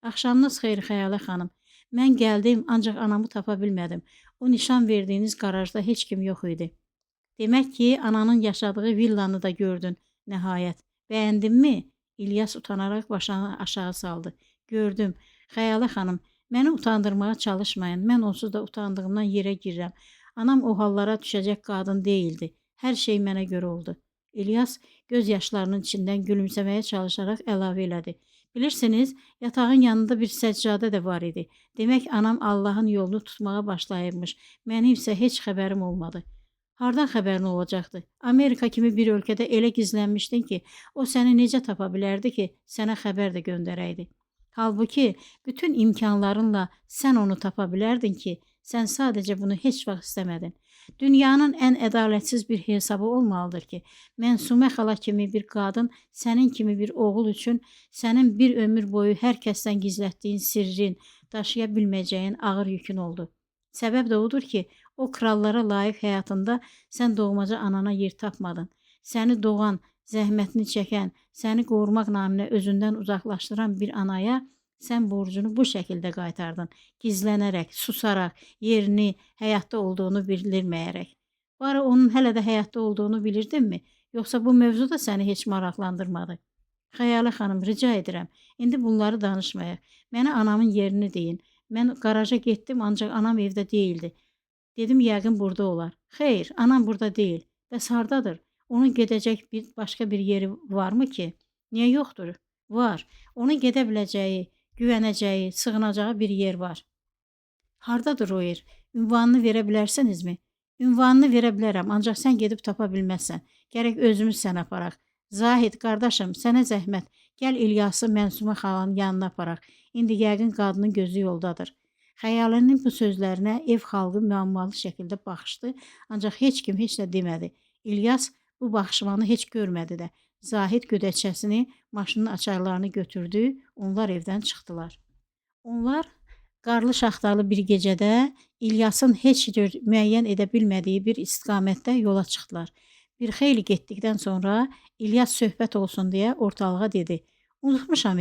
Speaker 1: Axşamınız xeyir Xəyalə xanım. Mən gəldim, ancaq anamı tapa bilmədim. O nişan verdiyiniz qarajda heç kim yox idi. Demək ki, ananın yaşadığı villanı da gördün nəhayət. Bəyəndinmi? İlyas utanaraq başını aşağı saldı. Gördüm. Xəyalə xanım, məni utandırmağa çalışmayın. Mən onsuz da utandığımdan yerə girirəm. Anam o hallara düşəcək qadın deyildi. Hər şey mənə görə oldu. İlyas göz yaşlarının içindən gülümsəməyə çalışaraq əlavə elədi. Bilirsiniz, yatağın yanında bir səccadə də var idi. Demək anam Allahın yolunu tutmağa başlayıbmış. Mənim isə heç xəbərim olmadı. Hardan xəbərin olacaqdı? Amerika kimi bir ölkədə elə gizlənmişdin ki, o səni necə tapa bilərdi ki, sənə xəbər də göndərəydi. Halbuki bütün imkanlarınla sən onu tapa bilərdin ki, sən sadəcə bunu heç vaxt istəmədin. Dünyanın ən ədalətsiz bir hesabı olmalıdır ki, Mənsume xala kimi bir qadın sənin kimi bir oğul üçün sənin bir ömür boyu hər kəsdən gizlətdiyin sirrin, daşıya bilməyəcəyin ağır yükün oldu. Səbəb də odur ki, o krallara layiq həyatında sən doğmaca anana yer tapmadın. Səni doğan, zəhmətini çəkən, səni qorumaq naminə özündən uzaqlaşdıran bir anaya sən borcunu bu şəkildə qaytardın. Gizlənərək, susaraq, yerini, həyatda olduğunu bildirməyərək. Barı onun hələ də həyatda olduğunu bilirdinmi? Yoxsa bu mövzu da səni heç maraqlandırmadı? Xəyalə xanım, rica edirəm, indi bunları danışmayaq. Mənə anamın yerini deyin. Mən qaraja getdim, ancaq anam evdə deyildi. Dedim, yəqin burada olar. Xeyr, anam burada deyil. Bəs hardadır? Onun gedəcək başqa bir yeri varmı ki? Niyə yoxdur? Var. Onun gedə biləcəyi, güvənəcəyi, sığınacağı bir yer var. Hardadır o yer? Ünvanını verə bilərsinizmi? Ünvanını verə bilərəm, ancaq sən gedib tapa bilməzsən. Gərək özümüz səni aparaq. Zahid, qardaşım, sənə zəhmət. Gəl İlyası Mənsume xalanın yanına aparaq. İndi yəqin qadının gözü yoldadır. Xəyalənin bu sözlərinə ev xalqı müəmmalı şəkildə baxışdı, ancaq heç kim heç nə demədi. İlyas bu baxışmanı heç görmədi də. Zahid gödəkçəsini, maşının açarlarını götürdü, onlar evdən çıxdılar. Onlar qarlı şaxtalı bir gecədə İlyasın heç cür müəyyən edə bilmədiyi bir istiqamətdə yola çıxdılar. Bir xeyli getdikdən sonra İlyas söhbət olsun deyə ortalığa dedi. Unutmuşam,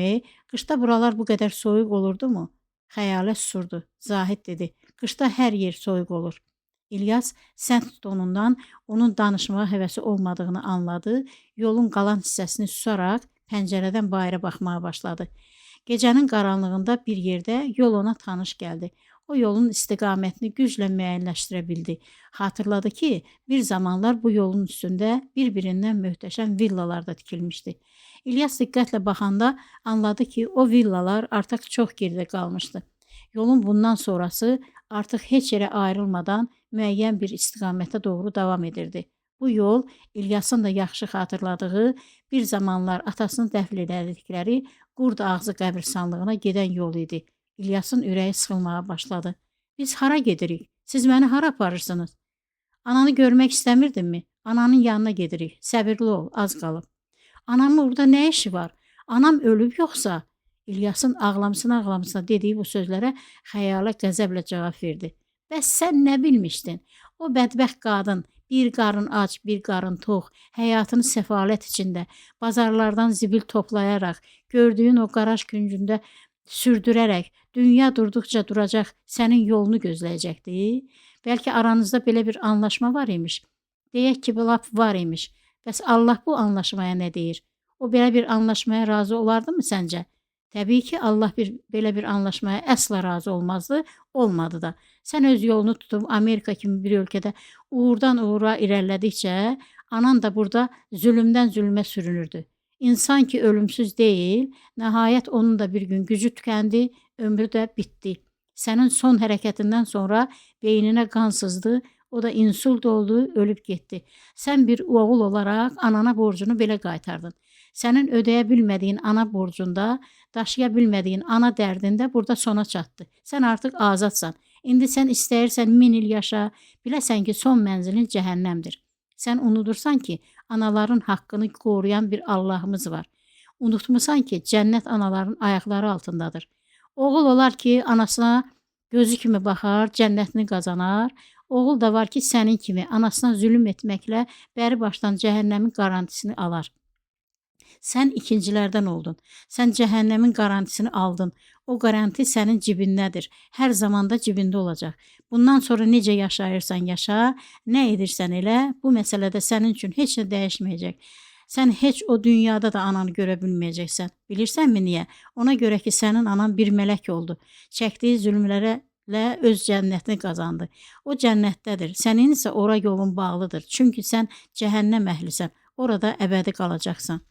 Speaker 1: qışda buralar bu qədər soyuq olurdu mu? Xəyalə susurdu. Zahid dedi, qışda hər yer soyuq olur. İlyas səmt tonundan onun danışmağa həvəsi olmadığını anladı. Yolun qalan hissəsini susaraq pəncərədən bayıra baxmağa başladı. Gecənin qaranlığında bir yerdə yol ona tanış gəldi. O yolun istiqamətini güclə müəyyənləşdirə bildi. Xatırladı ki, bir zamanlar bu yolun üstündə bir-birindən möhtəşəm villalar da tikilmişdi. İlyas diqqətlə baxanda anladı ki, o villalar artıq çox geridə qalmışdı. Yolun bundan sonrası artıq heç yerə ayrılmadan müəyyən bir istiqamətə doğru davam edirdi. Bu yol İlyasın da yaxşı xatırladığı bir zamanlar atasını dəfn elədikləri Qurd Ağzı qəbirstanlığına gedən yol idi. İlyasın ürəyi sıxılmağa başladı. Biz hara gedirik? Siz məni hara aparırsınız? Ananı görmək istəmirdinmi? Ananın yanına gedirik. Səbirli ol, az qalıb. Anamın orada nə işi var? Anam ölüb yoxsa? İlyasın ağlamsına dediyi bu sözlərə Xəyalə qəzəblə cavab verdi. Bəs sən nə bilmişdin? O bədbəxt qadın bir qarın ac, bir qarın tox, həyatını səfalət içində, bazarlardan zibil toplayaraq, gördüyün o qaraj küncündə sürdürərək, dünya durduqca duracaq, sənin yolunu gözləyəcəkdi. Bəlkə aranızda belə bir anlaşma var imiş. Deyək ki, lap var imiş. Bəs Allah bu anlaşmaya nə deyir? O belə bir anlaşmaya razı olardı mı səncə? Təbii ki, Allah belə bir anlaşmaya əsla razı olmazdı, olmadı da. Sən öz yolunu tutub Amerika kimi bir ölkədə uğurdan uğura irəlilədikcə, anan da burada zülmdən zülmə sürünürdü. İnsan ki ölümsüz deyil, nəhayət onun da bir gün gücü tükəndi, ömrü də bitdi. Sənin son hərəkətindən sonra beyninə qan sızdı, o da insult oldu, ölüb getdi. Sən bir oğul olaraq anana borcunu belə qaytardın. Sənin ödəyə bilmədiyin ana borcunda, daşıya bilmədiyin ana dərdində burada sona çatdı. Sən artıq azadsan. İndi sən istəyirsən 1000 il yaşa, biləsən ki, son mənzilin cəhənnəmdir. Sən unudursan ki, anaların haqqını qoruyan bir Allahımız var. Unutmusan ki, cənnət anaların ayaqları altındadır. Oğul olar ki, anasına gözü kimi baxar, cənnətini qazanar. Oğul da var ki, sənin kimi anasına zülm etməklə bəri başdan cəhənnəmin qarantisini alar. Sən ikincilərdən oldun. Sən cəhənnəmin qarantisini aldın. O qaranti sənin cibindədir. Hər zaman da cibində olacaq. Bundan sonra necə yaşayırsan yaşa, nə edirsən elə, bu məsələdə sənin üçün heç nə dəyişməyəcək. Sən heç o dünyada da ananı görə bilməyəcəksən. Bilirsənmi niyə? Ona görə ki, sənin anan bir mələk oldu. Çəkdiyi zülmlərə öz cənnətini qazandı. O cənnətdədir. Sənin isə ora yolun bağlıdır. Çünki sən cəhənnəm əhlisən. Orada əbədi qalacaqsan.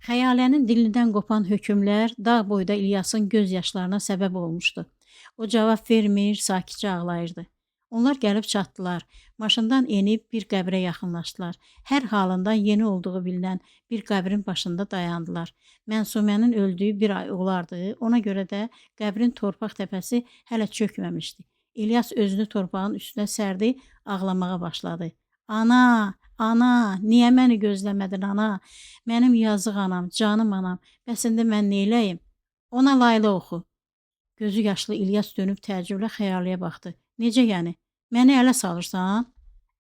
Speaker 1: Xəyalənin dilindən qopan hökmlər dağ boyda İlyasın göz yaşlarına səbəb olmuşdu. O cavab vermir, sakitcə ağlayırdı. Onlar gəlib çatdılar. Maşından enib bir qəbrə yaxınlaşdılar. Hər halından yeni olduğu bilinən bir qəbrin başında dayandılar. Mənsumənin öldüyü bir ay olardı. Ona görə də qəbrin torpaq təpəsi hələ çökməmişdi. İlyas özünü torpağın üstünə sərdi, ağlamağa başladı. Ana, ana, niyə məni gözləmədin ana? Mənim yazıq anam, canım anam. Bəs indi mən neyləyim? Ona layla oxu. Gözü yaşlı İlyas dönüb təəccüblə Xəyaləyə baxdı. Necə yəni? Məni ələ salırsan?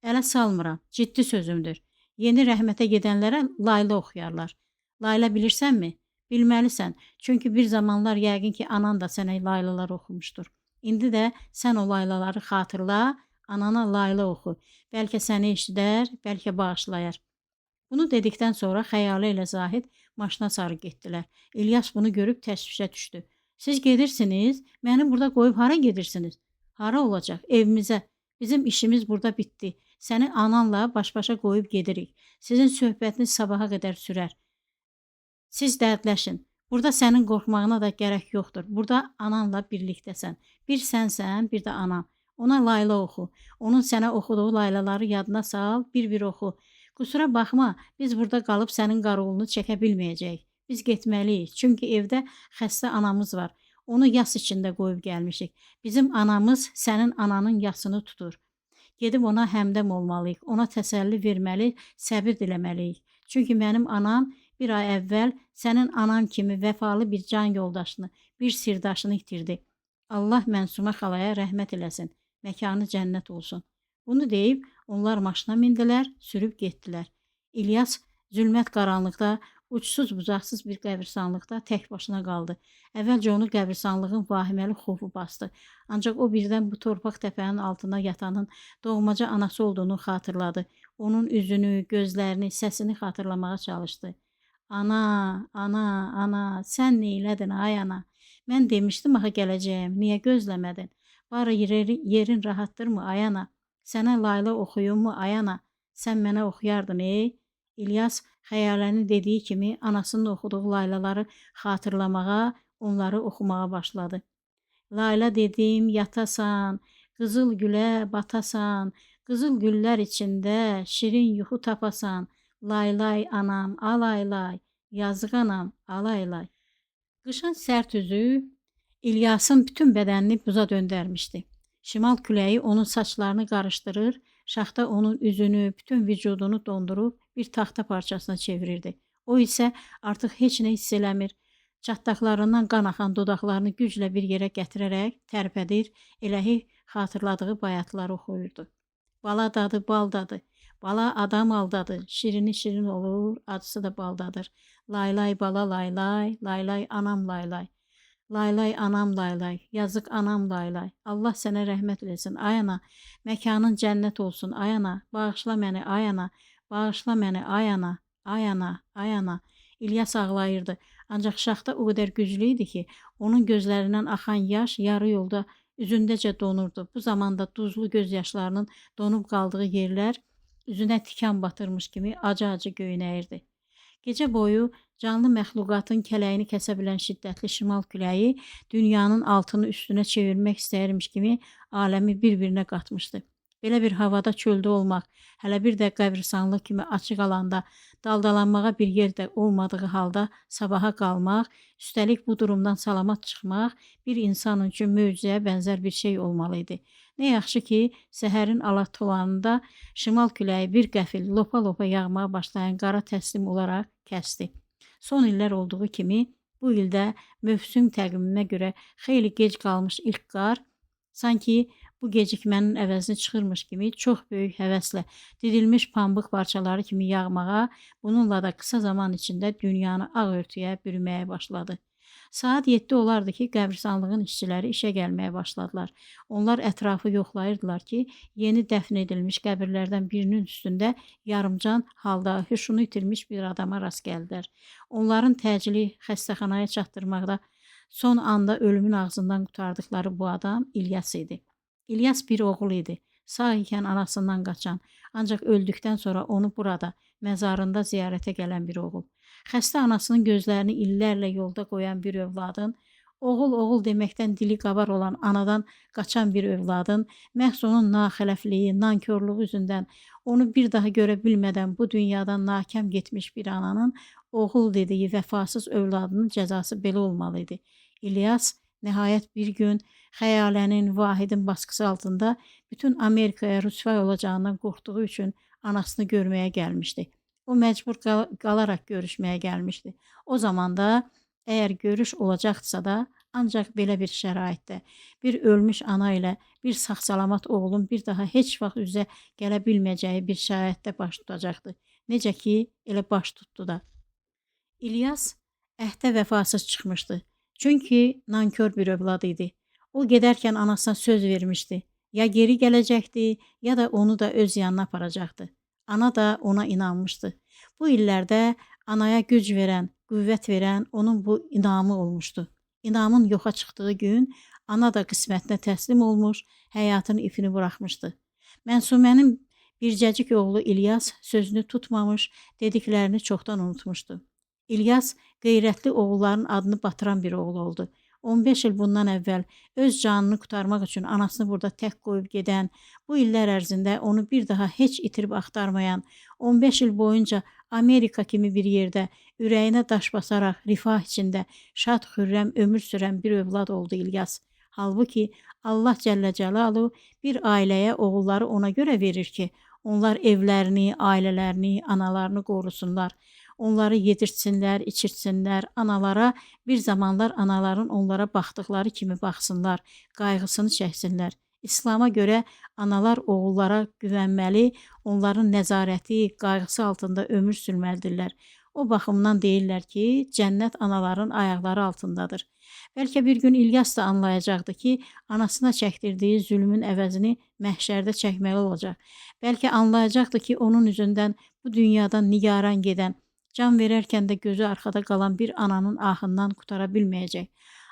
Speaker 1: Ələ salmıram. Ciddi sözümdür. Yeni rəhmətə gedənlərə layla oxuyarlar. Layla bilirsənmi? Bilməlisən. Çünki bir zamanlar yəqin ki, anan da sənə laylalar oxumuşdur. İndi də sən o laylaları xatırla, anana layla oxu. Bəlkə səni eşidər, bəlkə bağışlayar. Bunu dedikdən sonra Xəyalə ilə Zahid maşına sarı getdilər. İlyas bunu görüb təşvişə düşdü. Siz gedirsiniz, məni burada qoyub hara gedirsiniz? Hara olacaq? Evimizə. Bizim işimiz burada bitdi. Səni ananla baş-başa qoyub gedirik. Sizin söhbətiniz sabaha qədər sürər. Siz dərdləşin. Burada sənin qorxmağına da gərək yoxdur. Burada ananla birlikdəsən. Bir sənsən, bir də anan. Ona layla oxu. Onun sənə oxuduğu laylaları yadına sal, bir-bir oxu. Qüsura baxma, biz burada qalıb sənin qarovulunu çəkə bilməyəcəyik. Biz getməliyik. Çünki evdə xəstə anamız var. Onu yas içində qoyub gəlmişik. Bizim anamız sənin ananın yasını tutur. Gedib ona həmdəm olmalıyıq. Ona təsəlli verməli, səbir diləməliyik. Çünki mənim anam bir ay əvvəl sənin anan kimi vəfalı bir can yoldaşını, bir sirdaşını itirdi. Allah Mənsumə xalaya rəhmət eləsin. Məkanı cənnət olsun. Bunu deyib onlar maşına mindilər, sürüb getdilər. İlyas zülmət qaranlıqda, uçsuz bucaqsız bir qəbirstanlıqda tək başına qaldı. Əvvəlcə onu qəbirstanlığın vahiməli xofu bastı. Ancaq o birdən bu torpaq təpənin altında yatanın doğmaca anası olduğunu xatırladı. Onun üzünü, gözlərini, səsini xatırlamağa çalışdı. Ana, ana, ana, sən neylədin ay ana? Mən demişdim axı gələcəyəm, niyə gözləmədin? Barı yerin rahatdırmı ay ana? Sənə layla oxuyummu ay ana? Sən mənə oxuyardın ey? İlyas Xəyalənin dediyi kimi anasının oxuduğu laylaları xatırlamağa, onları oxumağa başladı. Layla dedim, yatasan, qızıl gülə batasan, qızıl güllər içində şirin yuxu tapasan. Lay lay anam, alay lay, yazıq anam, alay lay. Qışın sərt üzü İlyasın bütün bədənini buza döndərmişdi. Şimal küləyi onun saçlarını qarışdırır, şaxta onun üzünü, bütün vücudunu dondurub bir taxta parçasına çevirirdi. O isə artıq heç nə hiss eləmir. Çatdaqlarından qan axan dodaqlarını güclə bir yerə gətirərək tərpədir, eləhi xatırladığı bayatları oxuyurdu. Bala dadı baldadı, bala adam aldadı, şirini şirin olur, acısı da baldadır. Lay lay bala lay lay, lay lay anam lay lay. Lay lay anam lay lay, yazıq anam lay lay. Allah sənə rəhmət eləsin, ay ana, məkanın cənnət olsun, ay ana, bağışla məni, ay ana, bağışla məni, ay ana, ay ana, ay ana. İlyas ağlayırdı. Ancaq şaxta o qədər güclü idi ki, onun gözlərindən axan yaş yarı yolda üzündəcə donurdu. Bu zamanda duzlu göz yaşlarının donub qaldığı yerlər üzünə tikan batırmış kimi acı-acı göynəyirdi. Gecə boyu canlı məxluqatın kələyini kəsə bilən şiddətli şimal küləyi dünyanın altını üstünə çevirmək istəyirmiş kimi aləmi bir-birinə qatmışdı. Belə bir havada çöldə olmaq, hələ bir də qəbristanlıq kimi açıq alanda daldalanmağa bir yer də olmadığı halda sabaha qalmaq, üstəlik bu durumdan salamat çıxmaq bir insan üçün möcüzəyə bənzər bir şey olmalı idi. Nə yaxşı ki, səhərin alatolanında şimal küləyi bir qəfil lopa-lopa yağmağa başlayan qara təslim olaraq kəsdi. Son illər olduğu kimi bu ildə mövsüm təqviminə görə xeyli gec qalmış ilk qar sanki bu gecikmənin əvəzini çıxırmış kimi çox böyük həvəslə didilmiş pambıq parçaları kimi yağmağa, bununla da qısa zaman içində dünyanı ağ örtüyə bürüməyə başladı. Saat 7 olardı ki, qəbristanlığın işçiləri işə gəlməyə başladılar. Onlar ətrafı yoxlayırdılar ki, yeni dəfn edilmiş qəbirlərdən birinin üstündə yarımcan halda huşunu itirmiş bir adama rast gəldilər. Onların təcili xəstəxanaya çatdırmaqda son anda ölümün ağzından qurtardıqları bu adam İlyas idi. İlyas bir oğul idi. Sağ ikən anasından qaçan, ancaq öldükdən sonra onu burada, məzarında ziyarətə gələn bir oğul. Xəstə anasının gözlərini illərlə yolda qoyan bir övladın, oğul oğul deməkdən dili qabar olan anadan qaçan bir övladın, məhz onun naxələfliyi, nankorluğu üzündən onu bir daha görə bilmədən bu dünyadan nakam getmiş bir ananın oğul dediyi vəfasız övladının cəzası belə olmalı idi. İlyas nəhayət bir gün xəyalənin, Vahidin baskısı altında bütün Amerikaya rüsvay olacağından qorxduğu üçün anasını görməyə gəlmişdi. O məcbur qalaraq görüşməyə gəlmişdi. O zaman da əgər görüş olacaqdısa da ancaq belə bir şəraitdə bir ölmüş ana ilə bir sağ-salamat oğlun bir daha heç vaxt üzə gələ bilməyəcəyi bir şəraitdə baş tutacaqdı. Necə ki, elə baş tutdu da. İlyas əhdə vəfasız çıxmışdı. Çünki nankor bir övlad idi. O gedərkən anasına söz vermişdi. Ya geri gələcəkdi, ya da onu da öz yanına aparacaqdı. Ana da ona inanmışdı. Bu illərdə anaya güc verən, qüvvət verən onun bu inamı olmuşdu. İnamın yoxa çıxdığı gün ana da qismətinə təslim olmuş, həyatın ipini buraxmışdı. Mənsumənin bircəcik oğlu İlyas sözünü tutmamış, dediklərini çoxdan unutmuşdu. İlyas qeyrətli oğulların adını batıran bir oğul oldu. 15 il bundan əvvəl öz canını qurtarmaq üçün anasını burada tək qoyub gedən, bu illər ərzində onu bir daha heç itirib axtarmayan, 15 il boyunca Amerika kimi bir yerdə ürəyinə daş basaraq rifah içində şad xürrəm ömür sürən bir övlad oldu İlyas. Halbuki Allah Cəllə Cəlaluhu bir ailəyə oğulları ona görə verir ki, onlar evlərini, ailələrini, analarını qorusunlar. Onları yedirtsinlər, içirtsinlər, analara bir zamanlar anaların onlara baxdıqları kimi baxsınlar, qayğısını çəksinlər. İslam'a görə analar oğullara güvənməli, onların nəzarəti, qayğısı altında ömür sürməlidirlər. O baxımdan deyirlər ki, cənnət anaların ayaqları altındadır. Bəlkə bir gün İlyas da anlayacaqdı ki, anasına çəkdirdiyi zülmün əvəzini məhşərdə çəkməli olacaq. Bəlkə anlayacaqdı ki, onun üzündən bu dünyadan nigaran gedən, can verərkən də gözü arxada qalan bir ananın ahından qurtara bilməyəcək.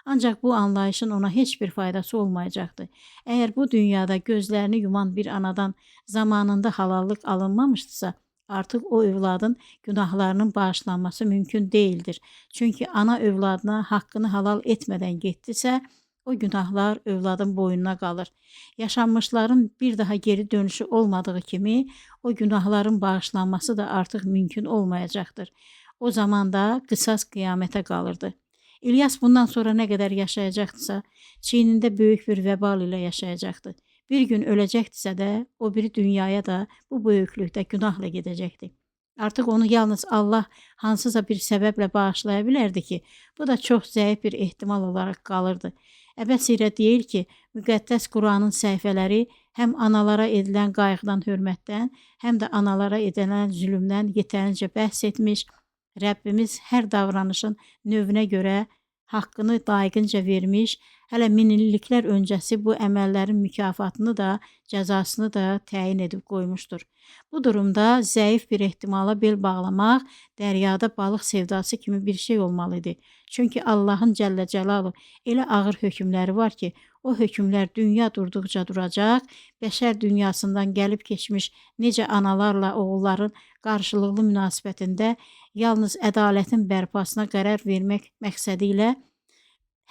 Speaker 1: Ancaq bu anlayışın ona heç bir faydası olmayacaqdı. Əgər bu dünyada gözlərini yuman bir anadan zamanında halallıq alınmamışdısa, artıq o övladın günahlarının bağışlanması mümkün deyildir. Çünki ana övladına haqqını halal etmədən getdisə, o günahlar övladın boynuna qalır. Yaşanmışların bir daha geri dönüşü olmadığı kimi o günahların bağışlanması da artıq mümkün olmayacaqdır. O zaman da qisas qiyamətə qalırdı. İlyas bundan sonra nə qədər yaşayacaqdısa, çiynində böyük bir vəbal ilə yaşayacaqdı. Bir gün öləcəkdisə də, o biri dünyaya da bu böyüklükdə günahla gedəcəkdi. Artıq onu yalnız Allah hansısa bir səbəblə bağışlaya bilərdi ki, bu da çox zəif bir ehtimal olaraq qalırdı. Əbəs yerə deyil ki, müqəddəs Quranın səhifələri həm analara edilən qayğıdan, hörmətdən, həm də analara edilən zülmdən yetərincə bəhs etmiş, Rəbbimiz hər davranışın növünə görə haqqını layiqincə vermiş, hələ minilliklər öncəsi bu əməllərin mükafatını da, cəzasını da təyin edib qoymuşdur. Bu durumda zəif bir ehtimala bel bağlamaq dəryada balıq sevdası kimi bir şey olmalı idi. Çünki Allahın Cəllə Cəlaluhu elə ağır hökmləri var ki, o hökmlər dünya durduqca duracaq, bəşər dünyasından gəlib keçmiş necə analarla oğulların qarşılıqlı münasibətində yalnız ədalətin bərpasına qərar vermək məqsədi ilə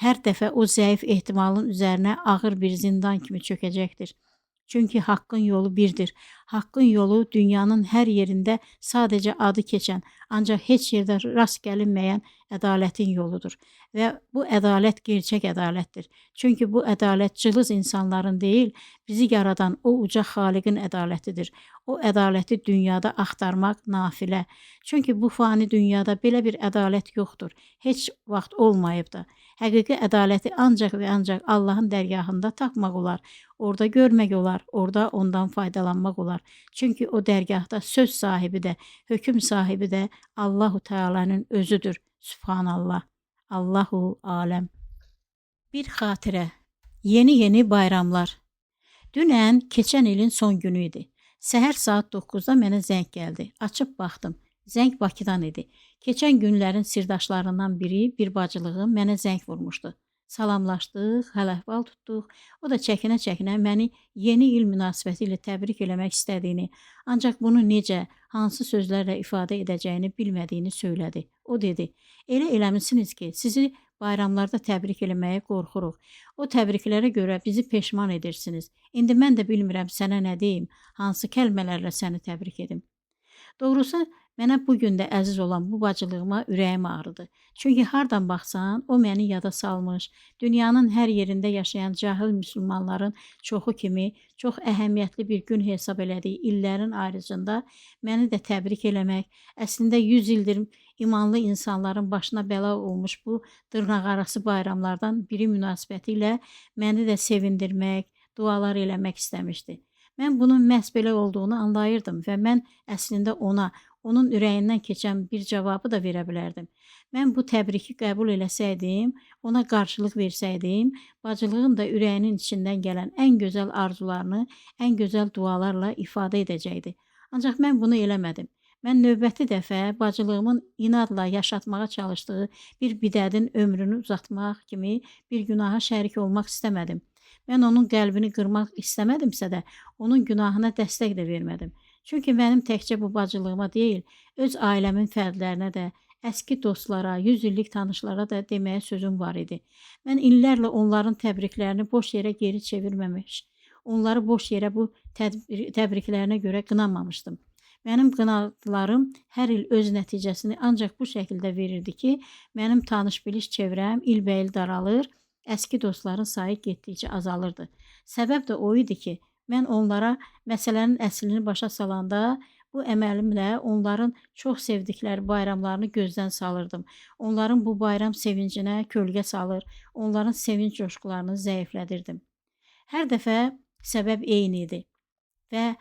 Speaker 1: hər dəfə o zəif ehtimalın üzərinə ağır bir zindan kimi çökəcəkdir. Çünki haqqın yolu birdir. Haqqın yolu dünyanın hər yerində sadəcə adı keçən, ancaq heç yerdə rast gəlinməyən ədalətin yoludur. Və bu ədalət gerçək ədalətdir. Çünki bu ədalət cılız insanların deyil, bizi yaradan o uca Xaliqin ədalətidir. O ədaləti dünyada axtarmaq nafilə. Çünki bu fani dünyada belə bir ədalət yoxdur. Heç vaxt olmayıb da. Həqiqi ədaləti ancaq və ancaq Allahın dərgahında tapmaq olar. Orada görmək olar, orada ondan faydalanmaq olar. Çünki o dərgahda söz sahibi də, hökm sahibi də Allahu Teala'nın özüdür. Sübhanallah. Allahu aləm. Bir xatirə. Yeni-yeni bayramlar. Dünən keçən ilin son günü idi. Səhər saat 9-da mənə zəng gəldi. Açıb baxdım. Zəng Bakıdan idi. Keçən günlərin sirdaşlarından biri, bir bacılığım mənə zəng vurmuşdu. Salamlaşdıq, həl-əhval tutduq. O da çəkinə-çəkinə məni yeni il münasibəti ilə təbrik eləmək istədiyini, ancaq bunu necə, hansı sözlərlə ifadə edəcəyini bilmədiyini söylədi. O dedi, elə eləmisiniz ki, sizi bayramlarda təbrik eləməyə qorxuruq. O təbriklərə görə bizi peşman edirsiniz. İndi mən də bilmirəm sənə nə deyim, hansı kəlmələrlə səni təbrik edim. Doğrusu, mənə bu gün də əziz olan bu bacılığıma ürəyim ağrıdı. Çünki hardan baxsan, o məni yada salmış, dünyanın hər yerində yaşayan cahil müsəlmanların çoxu kimi çox əhəmiyyətli bir gün hesab elədiyi illərin ayrıcında məni də təbrik eləmək, əslində 100 ildir imanlı insanların başına bəla olmuş bu dırnaqarası bayramlardan biri münasibəti ilə məni də sevindirmək, dualar eləmək istəmişdi. Mən bunun məhz belə olduğunu anlayırdım və mən əslində ona, onun ürəyindən keçən bir cavabı da verə bilərdim. Mən bu təbriki qəbul eləsəydim, ona qarşılıq versəydim, bacılığım da ürəyinin içindən gələn ən gözəl arzularını, ən gözəl dualarla ifadə edəcəkdi. Ancaq mən bunu eləmədim. Mən növbəti dəfə bacılığımın inadla yaşatmağa çalışdığı bir bidətin ömrünü uzatmaq kimi bir günaha şərik olmaq istəmədim. Mən onun qəlbini qırmaq istəmədimsə də, onun günahına dəstək də vermədim. Çünki mənim təkcə bu bacılığıma deyil, öz ailəmin fərdlərinə də, əski dostlara, 100 illik tanışlara da deməyə sözüm var idi. Mən illərlə onların təbriklərini boş yerə geri çevirməmiş, onları boş yerə bu təbriklərinə görə qınamamışdım. Mənim qınadılarım hər il öz nəticəsini ancaq bu şəkildə verirdi ki, mənim tanış-biliş çevrəm ilbəil daralır, əski dostların sayı getdikcə azalırdı. Səbəb də o idi ki, mən onlara məsələnin əslini başa salanda bu əməlimlə onların çox sevdikləri bayramlarını gözdən salırdım. Onların bu bayram sevincinə kölgə salır, onların sevinc coşqularını zəiflədirdim. Hər dəfə səbəb eyni idi və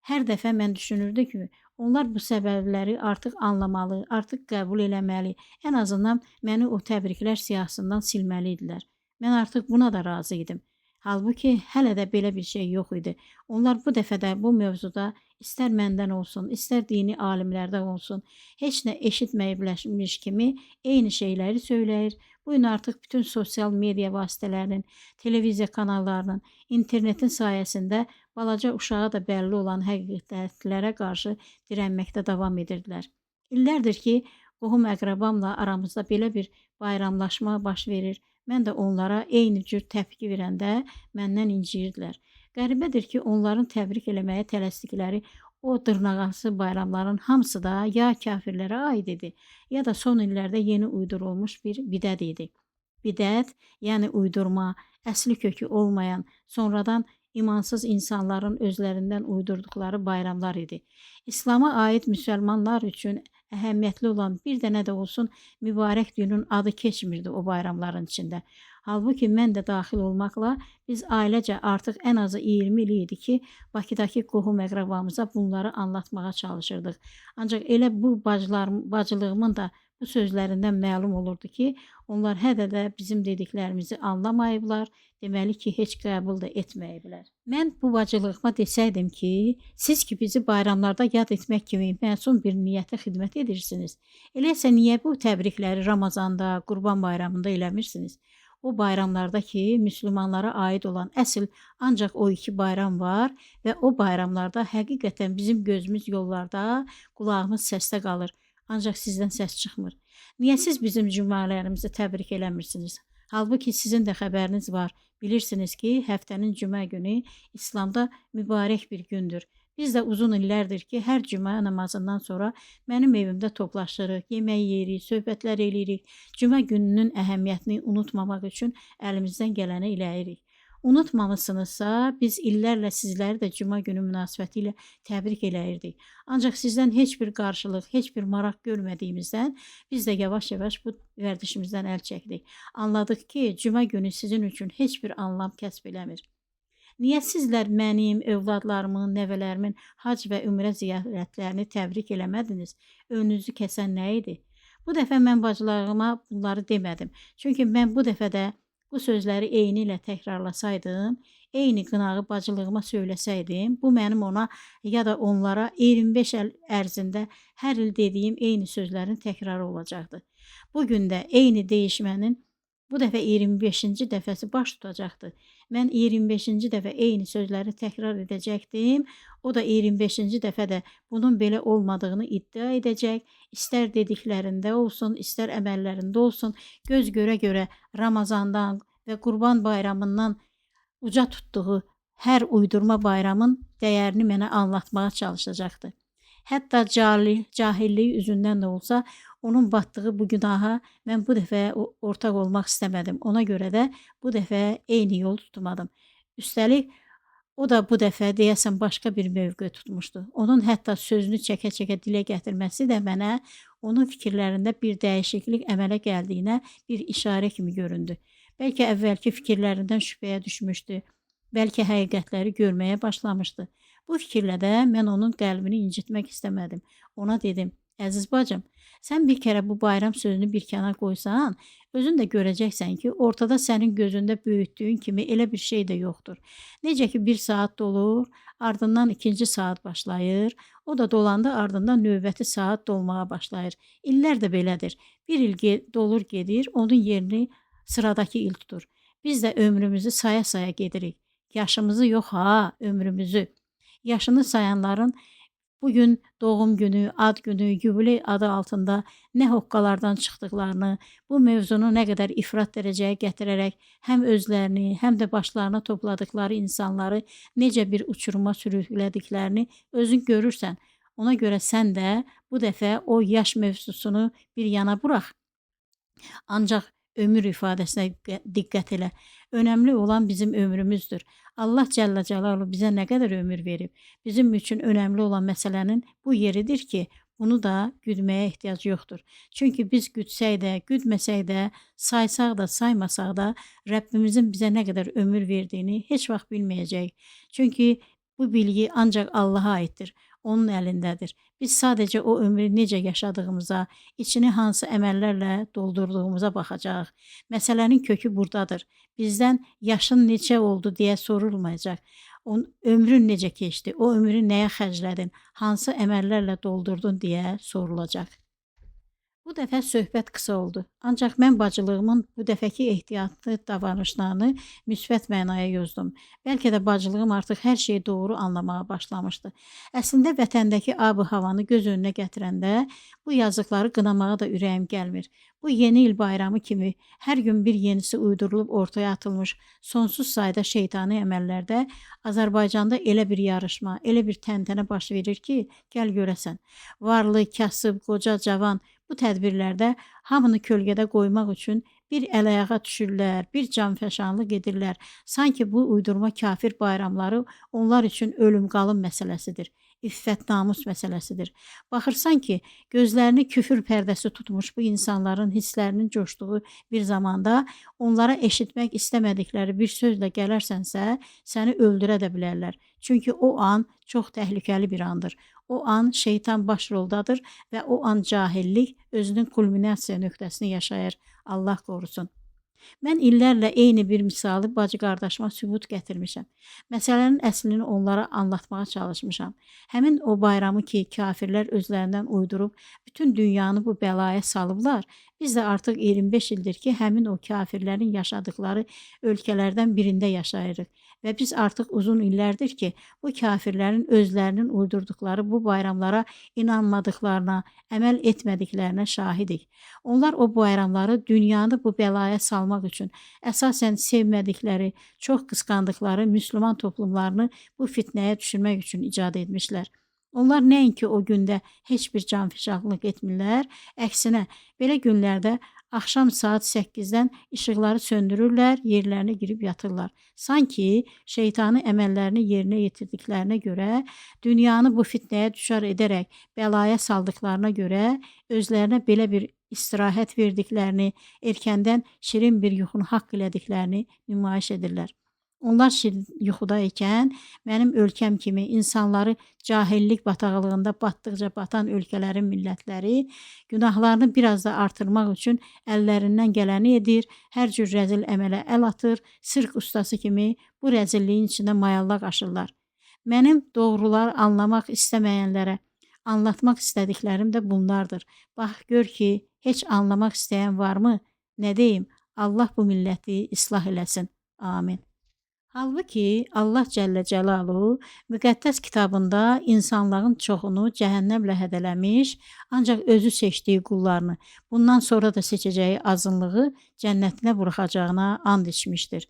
Speaker 1: hər dəfə mən düşünürdüm ki, onlar bu səbəbləri artıq anlamalı, artıq qəbul eləməli, ən azından məni o təbriklər siyahısından silməli idilər. Mən artıq buna da razı idim. Halbuki hələ də belə bir şey yox idi. Onlar bu dəfə də bu mövzuda istər məndən olsun, istər dini alimlərdən olsun, heç nə eşitməyibləşmiş kimi eyni şeyləri söyləyir. Bu gün artıq bütün sosial media vasitələrinin, televiziya kanallarının, internetin sayəsində balaca uşağa da bəlli olan həqiqətlərə qarşı dirənməkdə davam edirdilər. İllərdir ki, qohum əqrəbamla aramızda belə bir bayramlaşma baş verir. Mən də onlara eyni cür təpki verəndə məndən inciyirdilər. Qəribədir ki, onların təbrik eləməyə tələsdikləri o dırnaqarası bayramların hamısı da ya kafirlərə aid idi, ya da son illərdə yeni uydurulmuş bir bidət idi. Bidət, yəni uydurma, əsli kökü olmayan, sonradan imansız insanların özlərindən uydurduqları bayramlar idi. İslama aid müsəlmanlar üçün əhəmiyyətli olan bir dənə də olsun mübarək günün adı keçmirdi o bayramların içində. Halbuki mən də daxil olmaqla biz ailəcə artıq ən azı 20 il idi ki, Bakıdakı qohum-əqrəbamıza bunları anlatmağa çalışırdıq. Ancaq elə bu bacılığımın da bu sözlərindən məlum olurdu ki, onlar hələ də bizim dediklərimizi anlamayıblar, deməli ki, heç qəbul da etməyiblər. Mən bu bacılığıma desəydim ki, siz ki bizi bayramlarda yad etmək kimi məsum bir niyyətə xidmət edirsiniz, elə isə niyə bu təbrikləri Ramazanda, Qurban bayramında eləmirsiniz? O bayramlarda ki, müsəlmanlara aid olan əsl ancaq o iki bayram var və o bayramlarda həqiqətən bizim gözümüz yollarda, qulağımız səsdə qalır. Ancaq sizdən səs çıxmır. Niyə siz bizim cümələrimizi təbrik eləmirsiniz? Halbuki sizin də xəbəriniz var. Bilirsiniz ki, həftənin cümə günü İslamda mübarək bir gündür. Biz də uzun illərdir ki, hər cümə namazından sonra mənim evimdə toplaşırıq, yemək yeyirik, söhbətlər eləyirik. Cümə gününün əhəmiyyətini unutmamaq üçün əlimizdən gələni eləyirik. Unutmamışsınızsa, biz illərlə sizləri də cümə günü münasibəti ilə təbrik eləyirdik. Ancaq sizdən heç bir qarşılıq, heç bir maraq görmədiyimizdən biz də yavaş-yavaş bu vərdişimizdən əl çəkdik. Anladıq ki, cümə günü sizin üçün heç bir anlam kəsb eləmir. Niyə sizlər mənim, övladlarımın, nəvələrimin hac və ümrə ziyarətlərini təbrik eləmədiniz? Önünüzü kəsən nə idi? Bu dəfə mən bacılarıma bunları demədim. Çünki mən bu dəfə də bu sözləri eyni ilə təkrarlasaydım, eyni qınağı bacılığıma söyləsəydim, bu mənim ona ya da onlara 25 il ərzində hər il dediyim eyni sözlərin təkrarı olacaqdı. Bu gün də eyni deyişmənin bu dəfə 25-ci dəfəsi baş tutacaqdı. Mən 25-ci dəfə eyni sözləri təkrar edəcəkdim. O da 25-ci dəfə də bunun belə olmadığını iddia edəcək. İstər dediklərində olsun, istər əməllərində olsun, göz görə-görə Ramazandan və Qurban bayramından uca tutduğu hər uydurma bayramın dəyərini mənə anlatmağa çalışacaqdı. Hətta cahilliyi üzündən də olsa, onun batdığı bu günaha mən bu dəfə ortaq olmaq istəmədim. Ona görə də bu dəfə eyni yol tutmadım. Üstəlik, o da bu dəfə deyəsən başqa bir mövqe tutmuşdu. Onun hətta sözünü çəkə-çəkə dilə gətirməsi də mənə onun fikirlərində bir dəyişiklik əmələ gəldiyinə bir işarə kimi göründü. Bəlkə əvvəlki fikirlərindən şübhəyə düşmüşdü. Bəlkə həqiqətləri görməyə başlamışdı. Bu fikirlə də mən onun qəlbini incitmək istəmədim. Ona dedim, əziz bacım, sən bir kərə bu bayram sözünü bir kənar qoysan, özün də görəcəksən ki, ortada sənin gözündə böyütdüyün kimi elə bir şey də yoxdur. Necə ki, bir saat dolur, ardından ikinci saat başlayır, o da dolanda ardından növbəti saat dolmağa başlayır. İllər də belədir. Bir il dolur gedir, onun yerini sıradakı il tutur. Biz də ömrümüzü saya-saya gedirik. Yaşımızı yox ha, ömrümüzü. Yaşını sayanların bugün doğum günü, ad günü, yubiley adı altında nə hoqqalardan çıxdıqlarını, bu mövzunu nə qədər ifrat dərəcəyə gətirərək həm özlərini, həm də başlarına topladıqları insanları necə bir uçuruma sürüklədiklərini özün görürsən. Ona görə sən də bu dəfə o yaş mövzusunu bir yana burax. Ancaq ömür ifadəsinə diqqət elə. Önəmli olan bizim ömrümüzdür. Allah Cəllə Cəlaluhu bizə nə qədər ömür verib. Bizim üçün önəmli olan məsələnin bu yeridir ki, bunu da güdməyə ehtiyac yoxdur. Çünki biz güdsək də, güdməsək də, saysaq da, saymasaq da Rəbbimizin bizə nə qədər ömür verdiyini heç vaxt bilməyəcəyik. Çünki bu bilgi ancaq Allaha aiddir. Onun əlindədir. Biz sadəcə o ömrü necə yaşadığımıza, içini hansı əməllərlə doldurduğumuza baxacağıq. Məsələnin kökü buradadır. Bizdən yaşın neçə oldu deyə sorulmayacaq. Ömrün necə keçdi, o ömrü nəyə xərclədin, hansı əməllərlə doldurdun deyə sorulacaq. Bu dəfə söhbət qısa oldu. Ancaq mən bacılığımın bu dəfəki ehtiyatlı davranışlarını müsbət mənaya yozdum. Bəlkə də bacılığım artıq hər şeyi doğru anlamağa başlamışdı. Əslində vətəndəki ab-havanı göz önünə gətirəndə bu yazıqları qınamağa da ürəyim gəlmir. Bu yeni il bayramı kimi hər gün bir yenisi uydurulub ortaya atılmış sonsuz sayda şeytani əməllərdə Azərbaycanda elə bir yarışma, elə bir təntənə baş verir ki, gəl görəsən. Varlı, kasıb, qoca, cavan bu tədbirlərdə hamını kölgədə qoymaq üçün Bir əl-ayağa düşürlər, bir canfəşanlıq edirlər. Sanki bu uydurma kafir bayramları onlar üçün ölüm-qalım məsələsidir. İffət, namus məsələsidir. Baxırsan ki, gözlərini küfür pərdəsi tutmuş bu insanların hisslərinin coşduğu bir zamanda onlara eşitmək istəmədikləri bir sözlə gələrsənsə, səni öldürə də bilərlər. Çünki o an çox təhlükəli bir andır. O an şeytan baş roldadır və o an cahillik özünün kulminasiya nöqtəsini yaşayır. Allah qorusun. Mən illərlə eyni bir misalı bacı qardaşıma sübut gətirmişəm. Məsələnin əslini onlara anlatmağa çalışmışam. Həmin o bayramı ki, kafirlər özlərindən uydurub bütün dünyanı bu bəlaya salıblar, biz də artıq 25 ildir ki, həmin o kafirlərin yaşadıkları ölkələrdən birində yaşayırıq. Və biz artıq uzun illərdir ki, bu kafirlərin özlərinin uydurduqları bu bayramlara inanmadıqlarına, əməl etmədiklərinə şahidik. Onlar o bayramları dünyanı bu bəlaya salmaq üçün əsasən sevmədikləri, çox qısqandıqları müsəlman toplumlarını bu fitnəyə düşürmək üçün icad etmişlər. Onlar nəinki o gündə heç bir canfişanlıq etmirlər, əksinə belə günlərdə axşam saat 8-dən işıqları söndürürlər, yerlərinə girib yatırlar. Sanki şeytani əməllərini yerinə yetirdiklərinə görə, dünyanı bu fitnəyə düçar edərək bəlaya saldıqlarına görə özlərinə belə bir istirahət verdiklərini, erkəndən şirin bir yuxunu haqq elədiklərini nümayiş edirlər. Onlar şirin yuxuda ikən mənim ölkəm kimi insanları cahillik bataqlığında batdıqca batan ölkələrin millətləri günahlarını biraz da artırmaq üçün əllərindən gələni edir, hər cür rəzil əmələ əl atır, sirk ustası kimi bu rəzilliyin içində mayallaq aşırlar. Mənim doğrular anlamaq istəməyənlərə anlatmaq istədiklərim də bunlardır. Bax, gör ki, heç anlamaq istəyən varmı? Nə deyim? Allah bu milləti islah eləsin. Amin. Halbuki Allah Cəllə Cəlaluhu müqəddəs kitabında insanların çoxunu cəhənnəmlə hədələmiş, ancaq özü seçdiyi qullarını, bundan sonra da seçəcəyi azınlığı cənnətinə buraxacağına and içmişdir.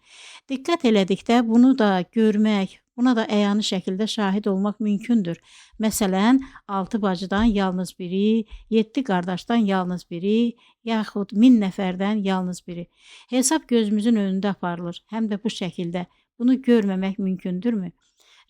Speaker 1: Diqqət elədikdə bunu da görmək, buna da əyani şəkildə şahid olmaq mümkündür. Məsələn, 6 bacıdan yalnız biri, 7 qardaşdan yalnız biri, yaxud 1000 nəfərdən yalnız biri. Hesab gözümüzün önündə aparılır, həm də bu şəkildə. Bunu görməmək mümkündürmü?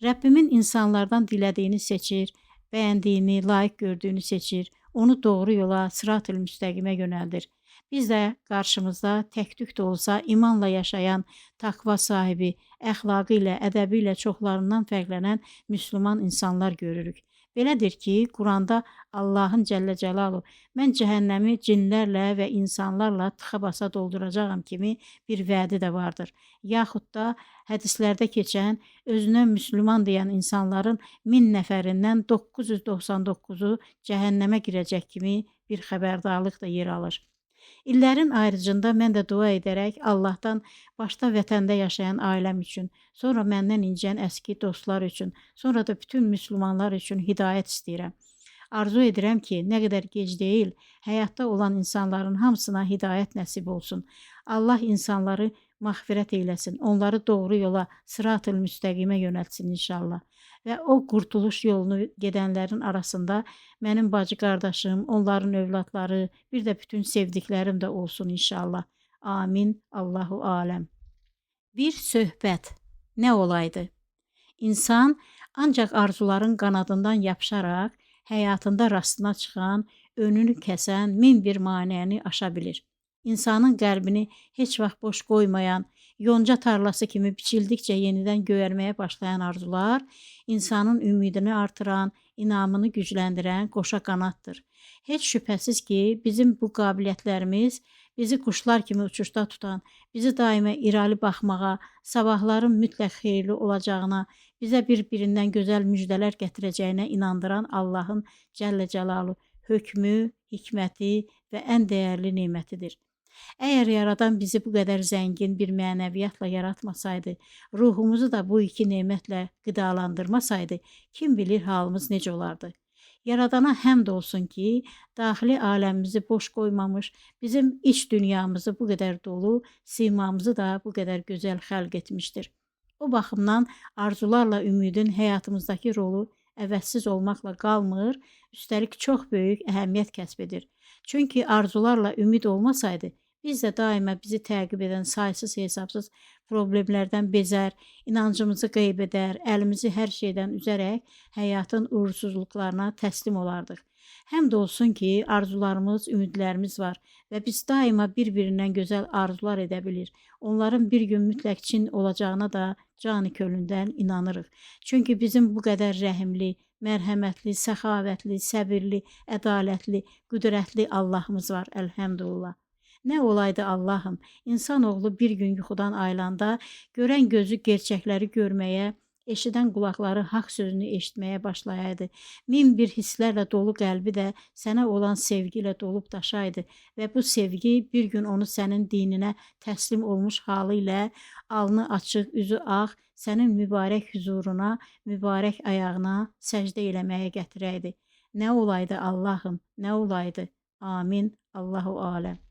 Speaker 1: Rəbbimin insanlardan dilədiyini seçir, bəyəndiyini, layiq gördüyünü seçir, onu doğru yola, sırat-ül müstəqimə yönəldir. Biz də qarşımızda tək-tük də olsa imanla yaşayan, taqva sahibi, əxlaqı ilə, ədəbi ilə çoxlarından fərqlənən müsəlman insanlar görürük. Belədir ki, Quranda Allahın Cəllə Cəlaluhu mən cəhənnəmi cinlərlə və insanlarla tıxa basa dolduracağam kimi bir vədi də vardır. Yaxud da hədislərdə keçən özünə müsəlman deyən insanların 1000 nəfərindən 999-u cəhənnəmə girəcək kimi bir xəbərdarlıq da yer alır. İllərin ayrıcında mən də dua edərək Allahdan başda vətəndə yaşayan ailəm üçün, sonra məndən inciyən əski dostlar üçün, sonra da bütün müsəlmanlar üçün hidayət istəyirəm. Arzu edirəm ki, nə qədər gec deyil, həyatda olan insanların hamısına hidayət nəsib olsun. Allah insanları məğfirət eyləsin, onları doğru yola, sırat-ül müstəqimə yönəltsin inşallah. Və o qurtuluş yolunu gedənlərin arasında mənim bacı qardaşım, onların övladları, bir də bütün sevdiklərim də olsun inşallah. Amin. Allahu aləm. Bir söhbət nə olaydı? İnsan ancaq arzuların qanadından yapışaraq həyatında rastına çıxan, önünü kəsən min bir maneəni aşa bilir. İnsanın qəlbini heç vaxt boş qoymayan, yonca tarlası kimi biçildikcə yenidən göyərməyə başlayan arzular insanın ümidini artıran, inamını gücləndirən qoşa qanaddır. Heç şübhəsiz ki, bizim bu qabiliyyətlərimiz bizi quşlar kimi uçuşda tutan, bizi daima irəli baxmağa, sabahların mütləq xeyirli olacağına, bizə bir-birindən gözəl müjdələr gətirəcəyinə inandıran Allahın Cəllə Cəlaluhu hökmü, hikməti və ən dəyərli nemətidir. Əgər Yaradan bizi bu qədər zəngin bir mənəviyyatla yaratmasaydı, ruhumuzu da bu iki nemətlə qidalandırmasaydı, kim bilir halımız necə olardı? Yaradana həmd olsun ki, daxili aləmimizi boş qoymamış, bizim iç dünyamızı bu qədər dolu, simamızı da bu qədər gözəl xəlq etmişdir. O baxımdan arzularla ümidin həyatımızdakı rolu əvəzsiz olmaqla qalmır, üstəlik çox böyük əhəmiyyət kəsb edir. Çünki arzularla ümid olmasaydı, Biz də daima bizi təqib edən saysız hesabsız problemlərdən bezər, inancımızı qeyb edər, əlimizi hər şeydən üzərək həyatın uğursuzluqlarına təslim olardıq. Həmd olsun ki, arzularımız, ümidlərimiz var və biz daima bir-birindən gözəl arzular edə bilir. Onların bir gün mütləq çin olacağına da canı könlündən inanırıq. Çünki bizim bu qədər rəhimli, mərhəmətli, səxavətli, səbirli, ədalətli, qüdrətli Allahımız var, əlhəmdülillah. Nə olaydı Allahım, insanoğlu bir gün yuxudan ayılanda görən gözü gerçəkləri görməyə, eşidən qulaqları haqq sözünü eşitməyə başlayaydı. Min bir hisslərlə dolu qəlbi də sənə olan sevgi ilə dolub daşaydı və bu sevgi bir gün onu sənin dininə təslim olmuş halı ilə alnı açıq, üzü ağ, sənin mübarək hüzuruna, mübarək ayağına səcdə eləməyə gətirəydi. Nə olaydı Allahım, nə olaydı? Amin. Allahu aləm.